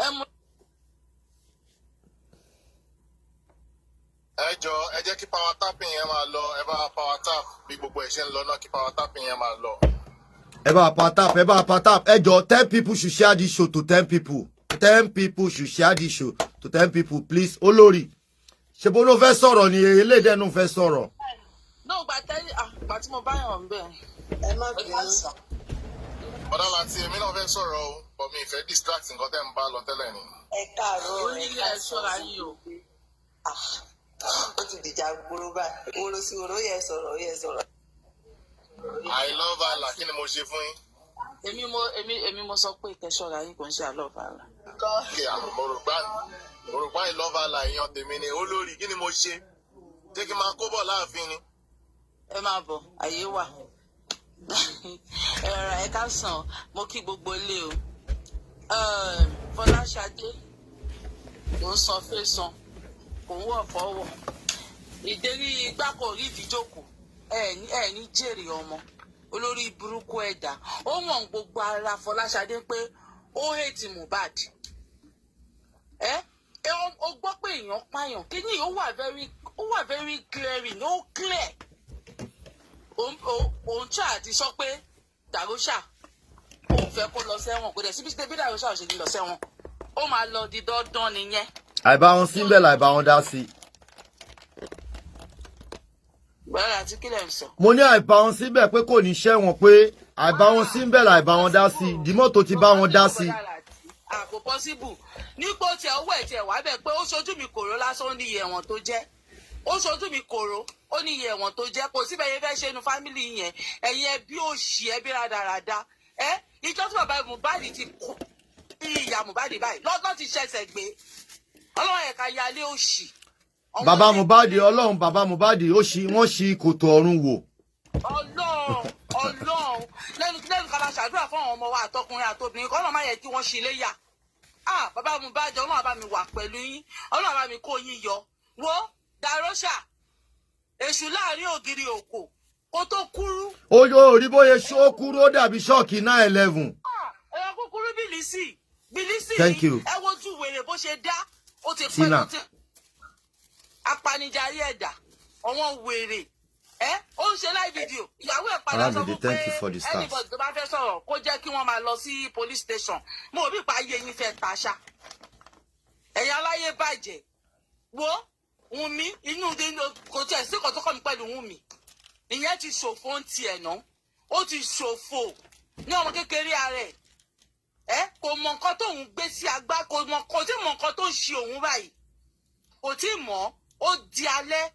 Ẹ mú. Ẹ jọ, ẹ jẹ́ kí power tapping yẹn máa lọ. Ẹ bá wa power tap bí gbogbo ẹ̀ ṣe ń lọ náà, kí power tapping yẹn máa lọ. Ẹ bá wa tap, ẹ bá wa tap. Ẹ jọ, 10 people should share this show to 10 people. 10 people should share this show to 10 people, please. Olórí, ṣe bó ló fẹ́ sọ̀rọ̀ ni? Elédè náà fẹ́ sọ̀rọ̀. Náà gba tẹ́lẹ̀, ah, gbà tí mo bá yàn bẹ́ẹ̀. Ẹ má bínú. Bọ́dá láti èmi náà fẹ́ sọ̀rọ̀ o, but mi ì fẹ́ distract nǹkan tẹ́ ń bá lọ tẹ́lẹ̀ ni. Ẹ káàárọ̀, ẹ Onílé, ẹ káàsán. ṣọ́ra yín o. Ah, ó ti dìjà gbóró báyìí, wóró sí wóró. Ó yẹ sọ̀rọ̀, ó yẹ sọ̀rọ̀. I love Allah, kí ni mo ṣe fún yín? Èmi mo sọ pé kẹsọra yín, kò ń ṣe àlọ́ ọ̀fàlà. Kí àwọn mo rò gbá ìlọ́fà là èèyàn tèmi ni olórí. Kí ni mo ṣe? Ṣé kí n máa kó bọ̀ láàfin ni? Ẹ máa bọ̀, àyè wà. Ẹ rà, ẹ ká sàn. Mo kí gbogbo ilé o. Fọláṣadé kò ń san fẹsàn, kò ń wọ̀ fọwọ́ ìdérí igbá, kò rí ìdíjókòó. Ẹ ní jèrè ọmọ olórí burúkú ẹ̀dá. Ó wọ̀n gbogbo ara Fọláṣadé pé ó hate Mohbad. Ẹ ó gbọ́ pé èèyàn pààyàn kíní, ó wà very clearing, ó clear. Òun ṣáà àti sọ pé Dàróṣà, òun fẹ́ kó lọ sẹ́wọ̀n. Kò dẹ̀ síbi tí bí Dàróṣà ò ṣe ní lọ sẹ́wọ̀n, ó máa lọ di dandan nìyẹn. Àìbá wọn síbẹ̀, làìbá wọn dá sí i. Gbọ́dọ̀ àti kílẹ̀ ń sọ. Mo ní àìbá wọn síbẹ̀ pé kò ní ṣẹ̀wọ̀n, pé àìbá wọn síbẹ̀ làìbá wọn dá sí i. Dìmọ́ tó ti bá wọn dá sí i. Àpò possible nípò tiẹ̀, owó ẹ̀ tiẹ̀ wá bẹ̀ pé ó ṣojú mi kòró lásán, ó ní iye ẹ̀wọ̀n tó jẹ́. Ó ṣojú mi kòró, ó ní iye ẹ̀wọ̀n tó jẹ́. Kò síbẹ̀ yẹn fẹ́ ṣe nu family yẹn. Ẹ̀yin ẹbí òṣì, ẹbí rádaràda. Ẹ ìjọ tí bàbá Mohbad ti kú, ìyá Mohbad báyìí lọ́dọ̀ ti ṣẹ̀ṣẹ̀ gbé ọlọ́run ẹ̀ka yalé òṣì. Bàbá Mohbad, ọlọ́run, bàbá Mohbad ó ṣí, wọ́n ṣí kòtò ọ̀run wò. Ọlọ́run, ọlọ́run, lẹ́nu lẹ́nu ká máa ṣàdúrà fún àwọn ọmọ wa, àtọkùnrin àtobìnrin, kọ́ náà má yẹ kí wọ́n ṣe léyà. Ah, bàbá Mohbad, ọlọ́run á bá mi wà pẹ̀lú yín, ọlọ́run á bá mi kó yín yọ. Wo Dàróṣà, èṣù láàrin ògiri òkò kó tó kúrú. Ó yóò rí bóyá ó kúrú, ó dàbí ṣọ́ọ̀kì 9/11. Ẹ̀rọ kúkúrú bìlísì bìlísì. Thank you. Ẹ wojú wèrè bó ṣe dá, ó ti pẹ́ Tina. tó ti apanijayé ẹ̀dá ọ̀wọ́n wèrè. Ẹ ó ń ṣe live video, ìyàwó ẹ̀ padà sọ Aramide, fún thank you for pé the stars. anybody tó bá fẹ́ sọ̀rọ̀, kó jẹ́ kí wọ́n máa lọ sí police station. Mo ò bí pa ayé yín fẹ́ taṣá, ẹ̀yin aláyé bàjẹ́. Wo Wùnmí, inú kò tiẹ̀ sí kò tó kọ́ mi pẹ̀lú Wùnmí. Ìyẹn ti ṣòfò ń tiẹ̀ ná, ó ti ṣòfò ní ọmọ kékeré ara ẹ̀. Ẹ kò mọ nǹkan tóun gbé sí agbá, kò mọ, kò tí mọ nǹkan tó ń ṣe òun báyìí, kò tí mọ̀. Ó di alẹ́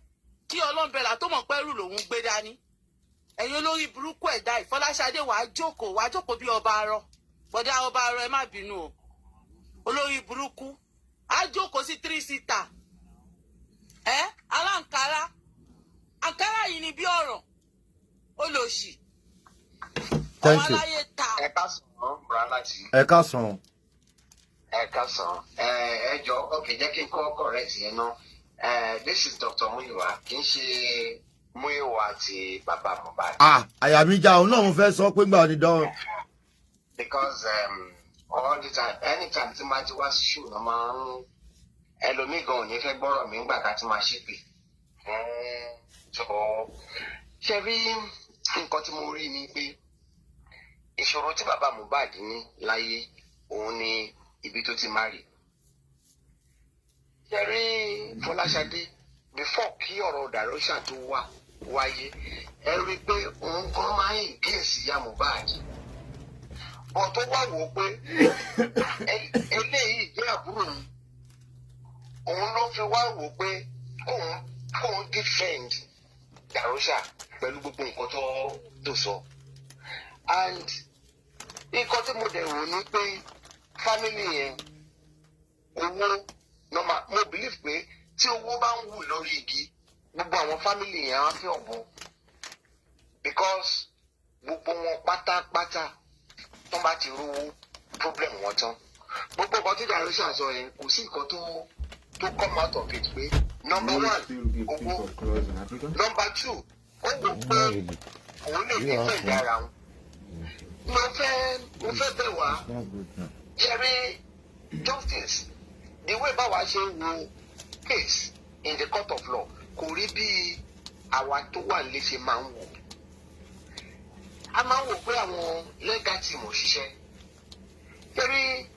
kí ọlọ́mbẹ̀là tó mọ̀ pẹ́rù lòun gbé dání. Ẹ̀yin olórí burúkú ẹ̀dá ìfọláṣadé, wàá jókòó, wàá jókòó bí ọba arọ. Bọ̀dá ọba arọ, ẹ má bínú o. Olórí burúkú á jókòó sí three seater. Ẹ aláǹkárá, àǹkárá yìí ni bí ọ̀rọ̀ olòṣì. Thank you. Aláyé ta. Ẹ ká sàn, Bralati. Ẹ káàsán. Ẹ ká sàn. Ẹ jọ, ok, jẹ́ kí n kọ́ correct yẹn náà. This is Dr. Muyiwa, kì í ṣe Muyiwa àti bàbá Mohbad. Ah, àyà mi já òun náà, mo fẹ́ sọ pé gbà ní dán. Because all the time, anytime tí máa ti wá sí show náà, máa ń ẹlòmíì gan ò ní fẹ́ gbọ́rọ̀ mi ńgbà ká ti máa ṣépè. So ṣe rí nǹkan tí mo rí ni pé ìṣòro tí bàbá Mohbad ní láyé òun ni ibi tó ti má rí. Ṣe rí Fọláṣadé, before kí ọ̀rọ̀ Darosha tó wá wáyé, ẹ rí i pé òun gan máa ń against ìyá Mohbad, bọ̀ tó wá wò ó pé eléyìí jẹ́ àbúrò òun, òun ló fi wá wò ó pé kóun defend Darosha pẹ̀lú gbogbo nǹkan tó sọ. And nǹkan tí mo dẹ̀ wò ni pé family yẹn, owó normal, mo believe pé tí owó bá ń wù lórí igi, gbogbo àwọn family yẹn á fi ọ̀bọ, because gbogbo wọn pátápátá tó bá ti rówó, problem wọn tán. Gbogbo nǹkan tí Darosha sọ yẹn, kò sí nǹkan tó come out of it pé number one, owó, number two, ó wò pé òun lè defend ara wọn. Mo fẹ́ bẹ̀ wá jerry justice, the way báwa ṣe ń wo case in the court of law kò rí bí àwa tó wà nílé ṣe máa ń wò. A máa ń wò pé àwọn legal team ò ṣiṣẹ́. Jerry,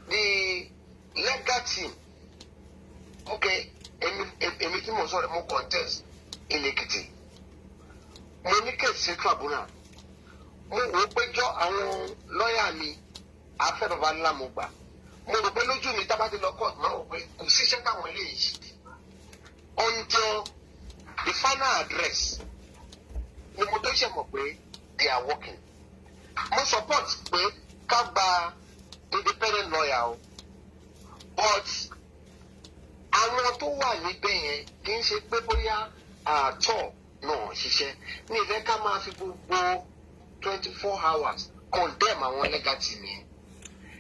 the legal team, okay, èmi tí mo sọ̀rọ̀, mo contest in Èkìtì, mo ní case sí tribunal. Mo wò ó pé jọ àwọn lọ́ọ̀yà mi afẹ́ baba ńlá mo gbà. Mo rò pé lójú mi, tá bá ti lọ court, máa wò pé kò síṣẹ́ táwọn eléyìí until the final address ni mo tó ṣe mọ̀ pé they are working. Mo support pé ká gba independent lawyer o, but àwọn tó wà níbẹ̀ yẹn, kì í ṣe pé bóyá àtọ̀ náà ṣiṣẹ́ ní ìfẹ́ ká máa fi gbogbo 24 hours condemn àwọn legal team yẹn.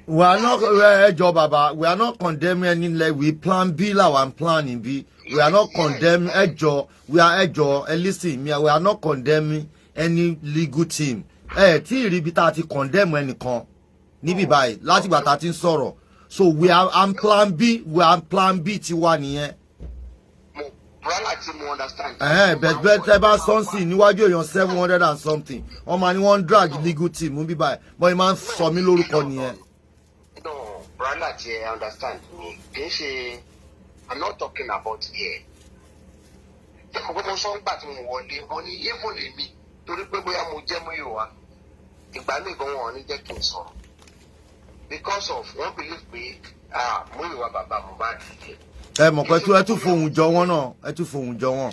We are not, ẹ jọ bàbá, we are not condemning any leg. We plan B làwọn planning B. We are not condemning, ẹ jọ, we are, ẹ jọ, ẹ listen me, we are not condemning any legal team. Ẹ tí ì rí ibi tá a ti condemn ẹnìkan níbí báyìí látìgbà tá a ti ń sọ̀rọ̀. So we are am plan B, we are plan B ti wà nìyẹn. Mo brother tí mo understand. Ẹ̀hẹ́n, bẹ́ẹ̀ tẹ́ bá sọ́nsìn níwájú èèyàn 700 and something, wọ́n máa ní wọ́n ń drag legal team níbí báyìí, bọ́n máa ń sọ mí lórúkọ nìyẹn. No, brother tí ẹ understand mi, kì í ṣe, I'm not talking about here. Ṣé mo pé mo sọ ńgbà tí mo wọlé, mo ní even èmi, torí pé bóyá mo jẹ́ Múyìwá, ìgbà míì gan wọn ò ní jẹ́ kí n sọ̀rọ̀ because of wọ́n believe pé, ah, Múyìwá bàbá Mohbad yìí. Ẹ mọ̀ pé ẹ tún fohùn jọ wọ́n náà, ẹ tún fohùn jọ wọ́n.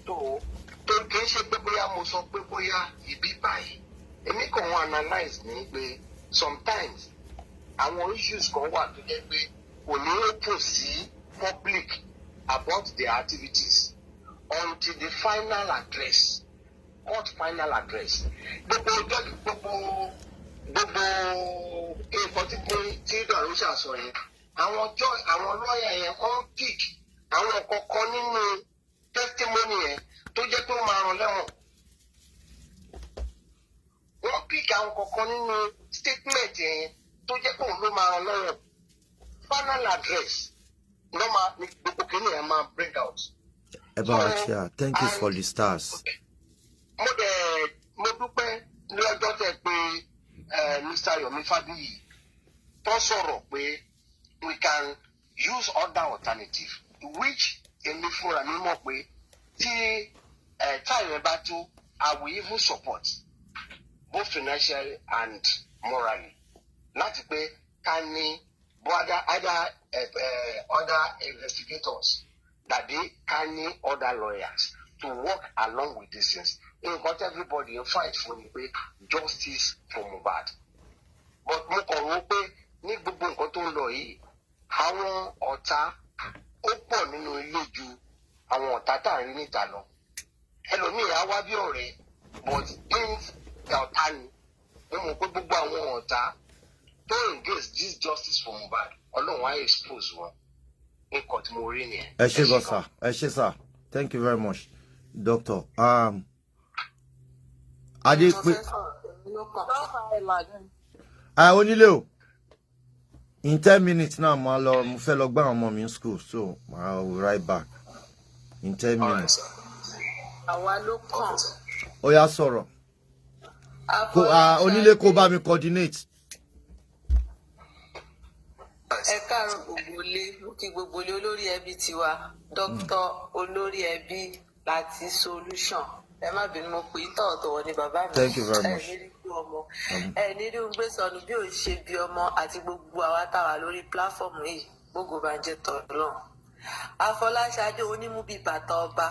Tó kì í ṣe pé bóyá mo sọ pé bóyá ibi báyìí, èmi kàn wọ́n analyse ní pé sometimes àwọn issues kan wà tó jẹ́ pé kò ní open sí public about their activities until the final address, court final address. Gbogbo ọjọ́, gbogbo nǹkan tí Darusha sọ yẹn, àwọn ọjọ́ àwọn lọ́ọ̀yà yẹn, wọ́n pick àwọn kọ̀ọ̀kan nínú testimony yẹn tó jẹ́ pé ó máa ràn lẹ́wọ̀n. Wọ́n pick àwọn kọ̀ọ̀kan nínú statement yẹn tó jẹ́ pé òun ló máa ràn lẹ́wọ̀n. Final address ló máa ní gbogbo kìíní yẹn máa bring out. Ẹ bá wa share. Thank you for the stars. Mo dẹ̀ mo dúpẹ́ ní ọjọ́ tẹ́ pé Mr. Yomi Fabiyi tó sọ̀rọ̀ pé we can use other alternative, which èmi fúnra mi mọ̀ pé tí time yẹn bá tó, I will even support both financially and morally láti pé ká ní other investigators tàbí ká ní other lawyers to work along with these things. Nǹkan tí everybody ń fight fún ni pé justice for Mohbad, but mo kàn rò pé ní gbogbo nǹkan tó ń lọ yìí, àwọn ọ̀tá ó pọ̀ nínú ilé ju àwọn ọ̀tá tá à ń rí níta lọ. Ẹlòmíì á wá bí ọ̀rẹ́, but in ọ̀tá ni. Mo mọ̀ pé gbogbo àwọn ọ̀tá tó engage this justice for Mohbad, Ọlọ́run á expose wọn. Nǹkan tí mo rí nìyẹn. Ẹ ṣé gan sir, ẹ ṣé sir, thank you very much, doctor. Adé pé ẹ onílé o, in 10 minutes now, máa lọ, mo fẹ́ lọ gbá àwọn ọmọ mi ní school, so I will right back in 10 minutes. Àwa ló kàn. Ó yá, sọ̀rọ̀ kó onílé kó bá mi coordinate. Ẹ káàárọ̀ gbogbo ilé, mo kí gbogbo ilé, olórí ẹbí tiwa, dókítà olórí ẹbí láti solution. Ẹ má bínú, mo pè é tọ̀wọ̀tọ̀wọ̀ ní bàbá mi. Thank you very much. Ẹ ní rí kú ọmọ, ẹ ní rí gbé sọnù bí ò ṣe bí ọmọ àti gbogbo àwa táwa lórí platform yìí, gbogbo bá ń jẹ tọ̀lọ́. Afọláṣadé onímú bíi bàtà ọba,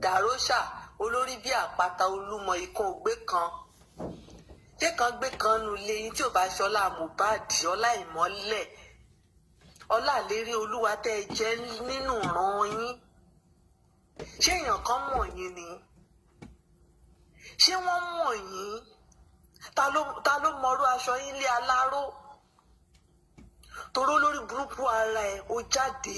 Dàróṣà olórí bíi àpáta Olúmọ, ikán ògbé kan ṣé kan gbé kan nu ilé yín tí ò bá ṣọlá Mohbad, ọlá ìmọ́lẹ̀, ọlá àlérí olúwa tẹ́ ẹ jẹ́ nínú ìran yín. Ṣé èèyàn kan mọ̀ yín ni? Ṣé wọ́n mọ̀ yín? Ta ló mọrú aṣọ yín lé aláró toró lórí burúkú ara ẹ̀? Ó jáde,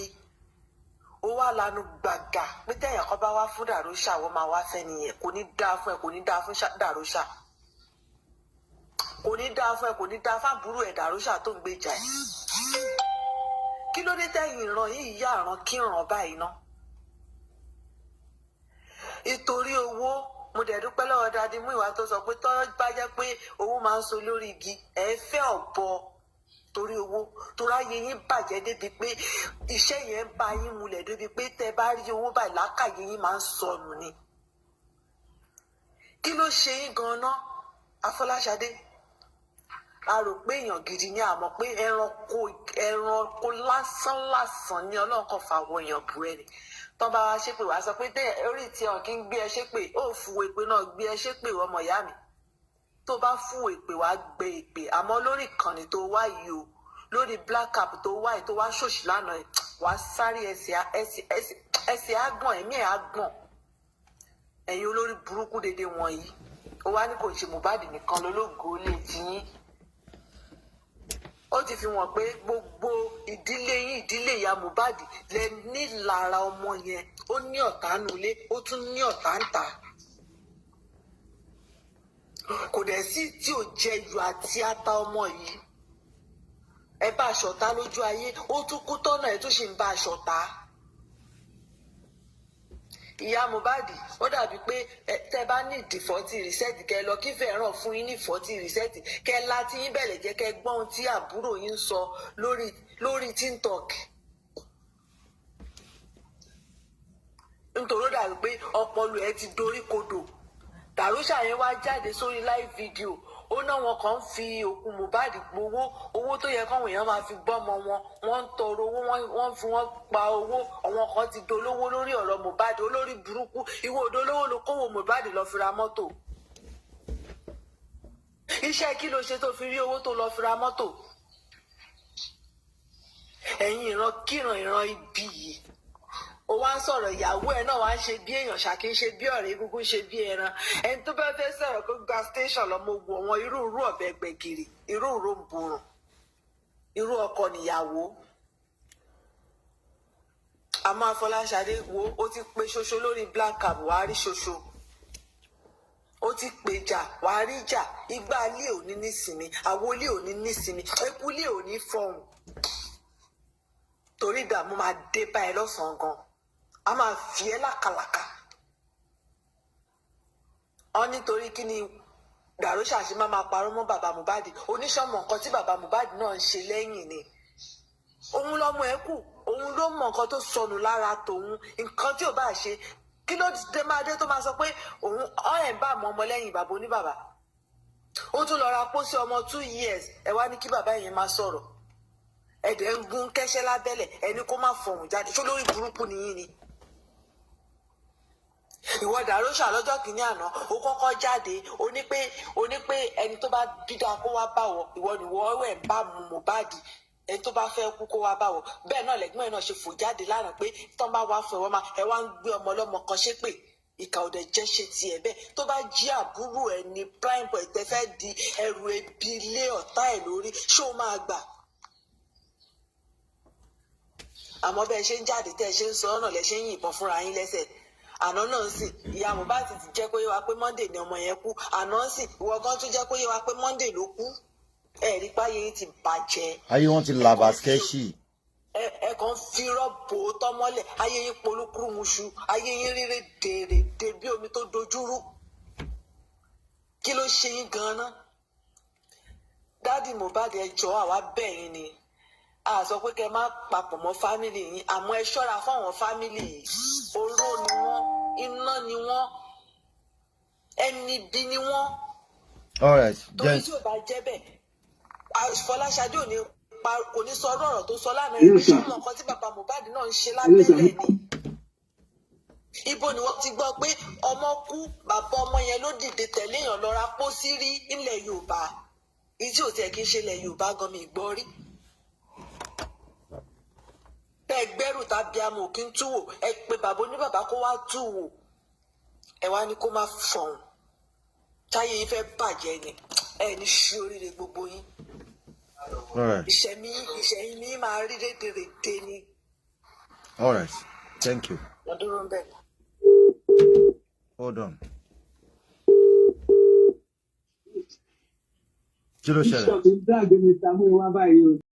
ó wá lanu gbàgà pé tẹ̀yàn kan bá wá fún Dàróṣà, wọ́n máa wá fẹ́ nìyẹn. Kò ní dáa fún ẹ, kò ní dáa fún Dàróṣà, kò ní dáa fún ẹ, kò ní dáa fábúrò ẹ Dàróṣà tó ń gbèjà ẹ. Kí ló dé tẹ̀yìn ìran yìí yá àrán kíràn báyìí ná? Ìtorí owó. Mo dẹ̀ dúpẹ́ lọ́wọ́ Daddy Múyìwá tó sọ pé tọ́ bá jẹ́ pé owó máa ń so lórí igi, ẹ fẹ́ ọ̀bọ torí owó, torí ayé yín bàjẹ́ débi pé iṣẹ́ yẹn ń bá yín mulẹ̀, débi pé tẹ́ bá rí owó báyìí, lákàyè yín máa ń sọnù ni. Kí ló ṣe yín gan-an, Afọláṣadé? A rò pé èèyàn gidi ni, àmọ́ pé ẹranko, ẹranko lásán lásán ni. Ọlọ́run kan fa àwọn èèyàn bù ẹ ni. Tọ́ bá wá ṣépè, wá sọ pé orí tí ọ̀ kí ń gbé ẹ ṣépè, ó fún èpè náà gbé ẹ ṣépè, ọmọ ìyá mi. Tó bá fún èpè, wàá gbé èpè. Àmọ́ lórí ìkànnì tó wá yìí o, lórí black app tó wá yìí, tó wá ṣòṣì lánàá yìí, wàá sáré ẹsẹ̀ ẹsẹ̀ ẹsẹ̀ ẹsẹ̀ á gbọ̀n, ẹ̀mí ẹ̀ á gbọ̀n. Ẹ̀yin olórí burúkú dédé wọ̀nyí, ó wá ní kò ṣe Mohbad nìkan lólógo lè tiyín. Ó ti fi hàn pé gbogbo ìdílé yín, ìdílé ìyá Mohbad, lẹ nílara ọmọ yẹn. Ó ní ọ̀tá nulẹ̀, ó tún ní ọ̀tá ń ta. Kò dẹ̀ sí tí ò jẹ iyọ̀ àti ata ọmọ yìí. Ẹ bá aṣọ̀tá lójú ayé, ó tún kú tọ́nà, ẹ tún sì ń bá aṣọ̀tá. Ìyá Mohbad, ó dàbí pé tẹ bá ní ìdí 40 reset, kẹ lọ kí fẹ́ràn fún yín ní 40 reset, kẹ láti yín bẹ̀rẹ̀ jẹ́ kẹ gbọ́n ohun tí àbúrò yín ń sọ lórí TikTok, nítorí ó dàbí pé ọpọlọ ẹ ti dorí kodò. Dàrúṣà yẹn wá jáde sórí live video, ó ná wọn kàn ń fi òkú Mohbad gbowó, owó tó yẹ káwọn èèyàn máa fi gbọ́mọ wọn. Wọ́n ń tọrọ owó, wọ́n fi wọ́n pa owó. Àwọn kan ti dolówó lórí ọ̀rọ̀ Mohbad. Olórí burúkú, ìwọ òdolówó ló kówó Mohbad lọ fi ra mọ́tò. Iṣẹ́ kí ló ṣe tó fi rí owó tó lọ fi ra mọ́tò? Ẹ̀yin ìran kíran, ìran ibi yìí, ó wá ń sọ̀rọ̀. Ìyàwó ẹ̀ náà wá ń ṣe bí èèyàn ṣàkí, ń ṣe bí ọ̀rẹ́, egungun ṣe bí ẹran. Ẹni tó bá fẹ́ sọ̀rọ̀, kó gba station lọ́mọ ogun. Àwọn irú irú ọ̀bẹ gbẹ̀gìrì, irú irú ń borùn, irú ọkọ nìyàwó. Àmọ́ Afọláṣadé, wo, ó ti pe ṣoṣo lórí black cab, wàá rí ṣoṣo. Ó ti pè jà, wàá rí jà. Igbá ilé ò ní nísinmi, àwo ilé ò ní nísinmi, eku ilé ò ní fọhùn, torí ìdààmú máa dé bá ẹ lọ́sàn-án gan, a máa fi ẹ́ lákàlàkà. Ọ nítorí kí ni Dàróṣà ṣe máa parọ́ mọ́ bàbá Mohbad? Oníṣọ́mọ̀ nǹkan tí bàbá Mohbad náà ń ṣe lẹ́yìn ni. Òun lọ́mọ ẹ̀ kù, òun ló mọ nǹkan tó sọnù lára tòun, nǹkan tí ò bá ṣe. Kí ló dé máa dé tó máa sọ pé òun ọ̀rẹ́ ń bá àmọ́ ọmọ lẹ́yìn bàbá oníbàbà? Ó tún lọ ra pósí ọmọ 2 years. Ẹ wá ní kí bàbá yẹn máa sọ̀rọ̀, ẹ̀dẹ̀ ń gún kẹ́sẹ́ lábẹ́lẹ̀, ẹni kó má fọhùn jáde. Ṣó lórí burúkú nìyí ni? Ìwọ Dàróṣà, lọ́jọ́ kìíní àná, ó kọ́kọ́ jáde, ó ní pé ẹni tó bá dídá kó wá bá wọ. Ìwọ ni wọ́n wẹ̀ ń bá mu Mohbad. Ẹni tó bá fẹ́ kú, kó wá bá wọ. Bẹ́ẹ̀ náà lẹ́gbọ́n ẹ̀ náà ṣe fò jáde lánàá pé tán bá wá fún ẹ, wọ́n máa ẹ wá ń gbé ọmọ ọlọ́mọ kan ṣépè. Ìkà òdẹ jẹ́ ṣe tiẹ̀ bẹ́ẹ̀. Tó bá jí àbúrò ẹ ní prime boy tẹ fẹ́ di ẹrù ebi lé ọ̀tá ẹ̀ lórí, ṣó máa gbà? Àmọ́ bẹ́ẹ̀ ṣe ń jáde, tẹ́ ẹ ṣe ń sọ ọ́nà, lẹ́ ṣe ń yìnbọn fúnra yín lẹ́sẹ̀. Àná náà sì, ìyá Mohbad ti jẹ́ kó yé wa pé Monday ni ọmọ yẹn kú. Àná sì, ìwọ gan tún jẹ́ kó yé wa pé Monday ló kú. Ẹ rí páyé yín ti bàjẹ́. Ayé wọn ti làbàskẹ́ṣì. Ẹ kàn fi rọ́bò tọ́mọ́lẹ̀. Ayé yín polúkúrúmuṣu, ayé yín rírè dèrèdè bí omi tó dojúrú. Kí ló ṣe yín gan-an? Daddy Mohbad, ẹ jọ̀ọ́, àwa bẹ̀ yín ni. A sọ pé kẹ́ má papọ̀ mọ́ family yín, àmọ́ ẹ ṣọ́ra fáwọn family yìí. Oró ni wọ́n, iná ni wọ́n, ẹni bí ni wọ́n. All right. Torí tí ò bá jẹ́ bẹ́ẹ̀, Fọláṣadé ò ní pa, kò ní sọ ọ̀rọ̀ tó sọ lánàá yìí. Pé ṣé ọmọ nǹkan tí bàbá Mohbad náà ń ṣe lábẹ́lẹ̀ ni? Ibo ni wọ́n ti gbọ́ pé ọmọ kú, bàbá ọmọ yẹn ló dìde tẹ̀lé èèyàn lọ ra pósí rí nílẹ̀ Yorùbá? Ìdí ò tiẹ̀ kí ń ṣe ilẹ̀ Yorùbá gan mi gbọ́ rí. Tẹ́ gbẹ́rù tàbí amò kí n tú wò, ẹ pé bàbá oníbàbá kó wá tú wò. Ẹ wá ní kó má fọ̀hún. Táyé yín fẹ́ bàjẹ́ ni. Ẹ ní ṣí oríire gbogbo yín. All right. Ìṣẹ̀mí ìṣẹ̀yìn mi máa rí rédèrèdè ni. All right, thank you. Wọ́n dúró ń bẹ̀. Hold on. Kí ló ṣẹlẹ̀? Bishop ń drag Mr. Muiwa báyìí o.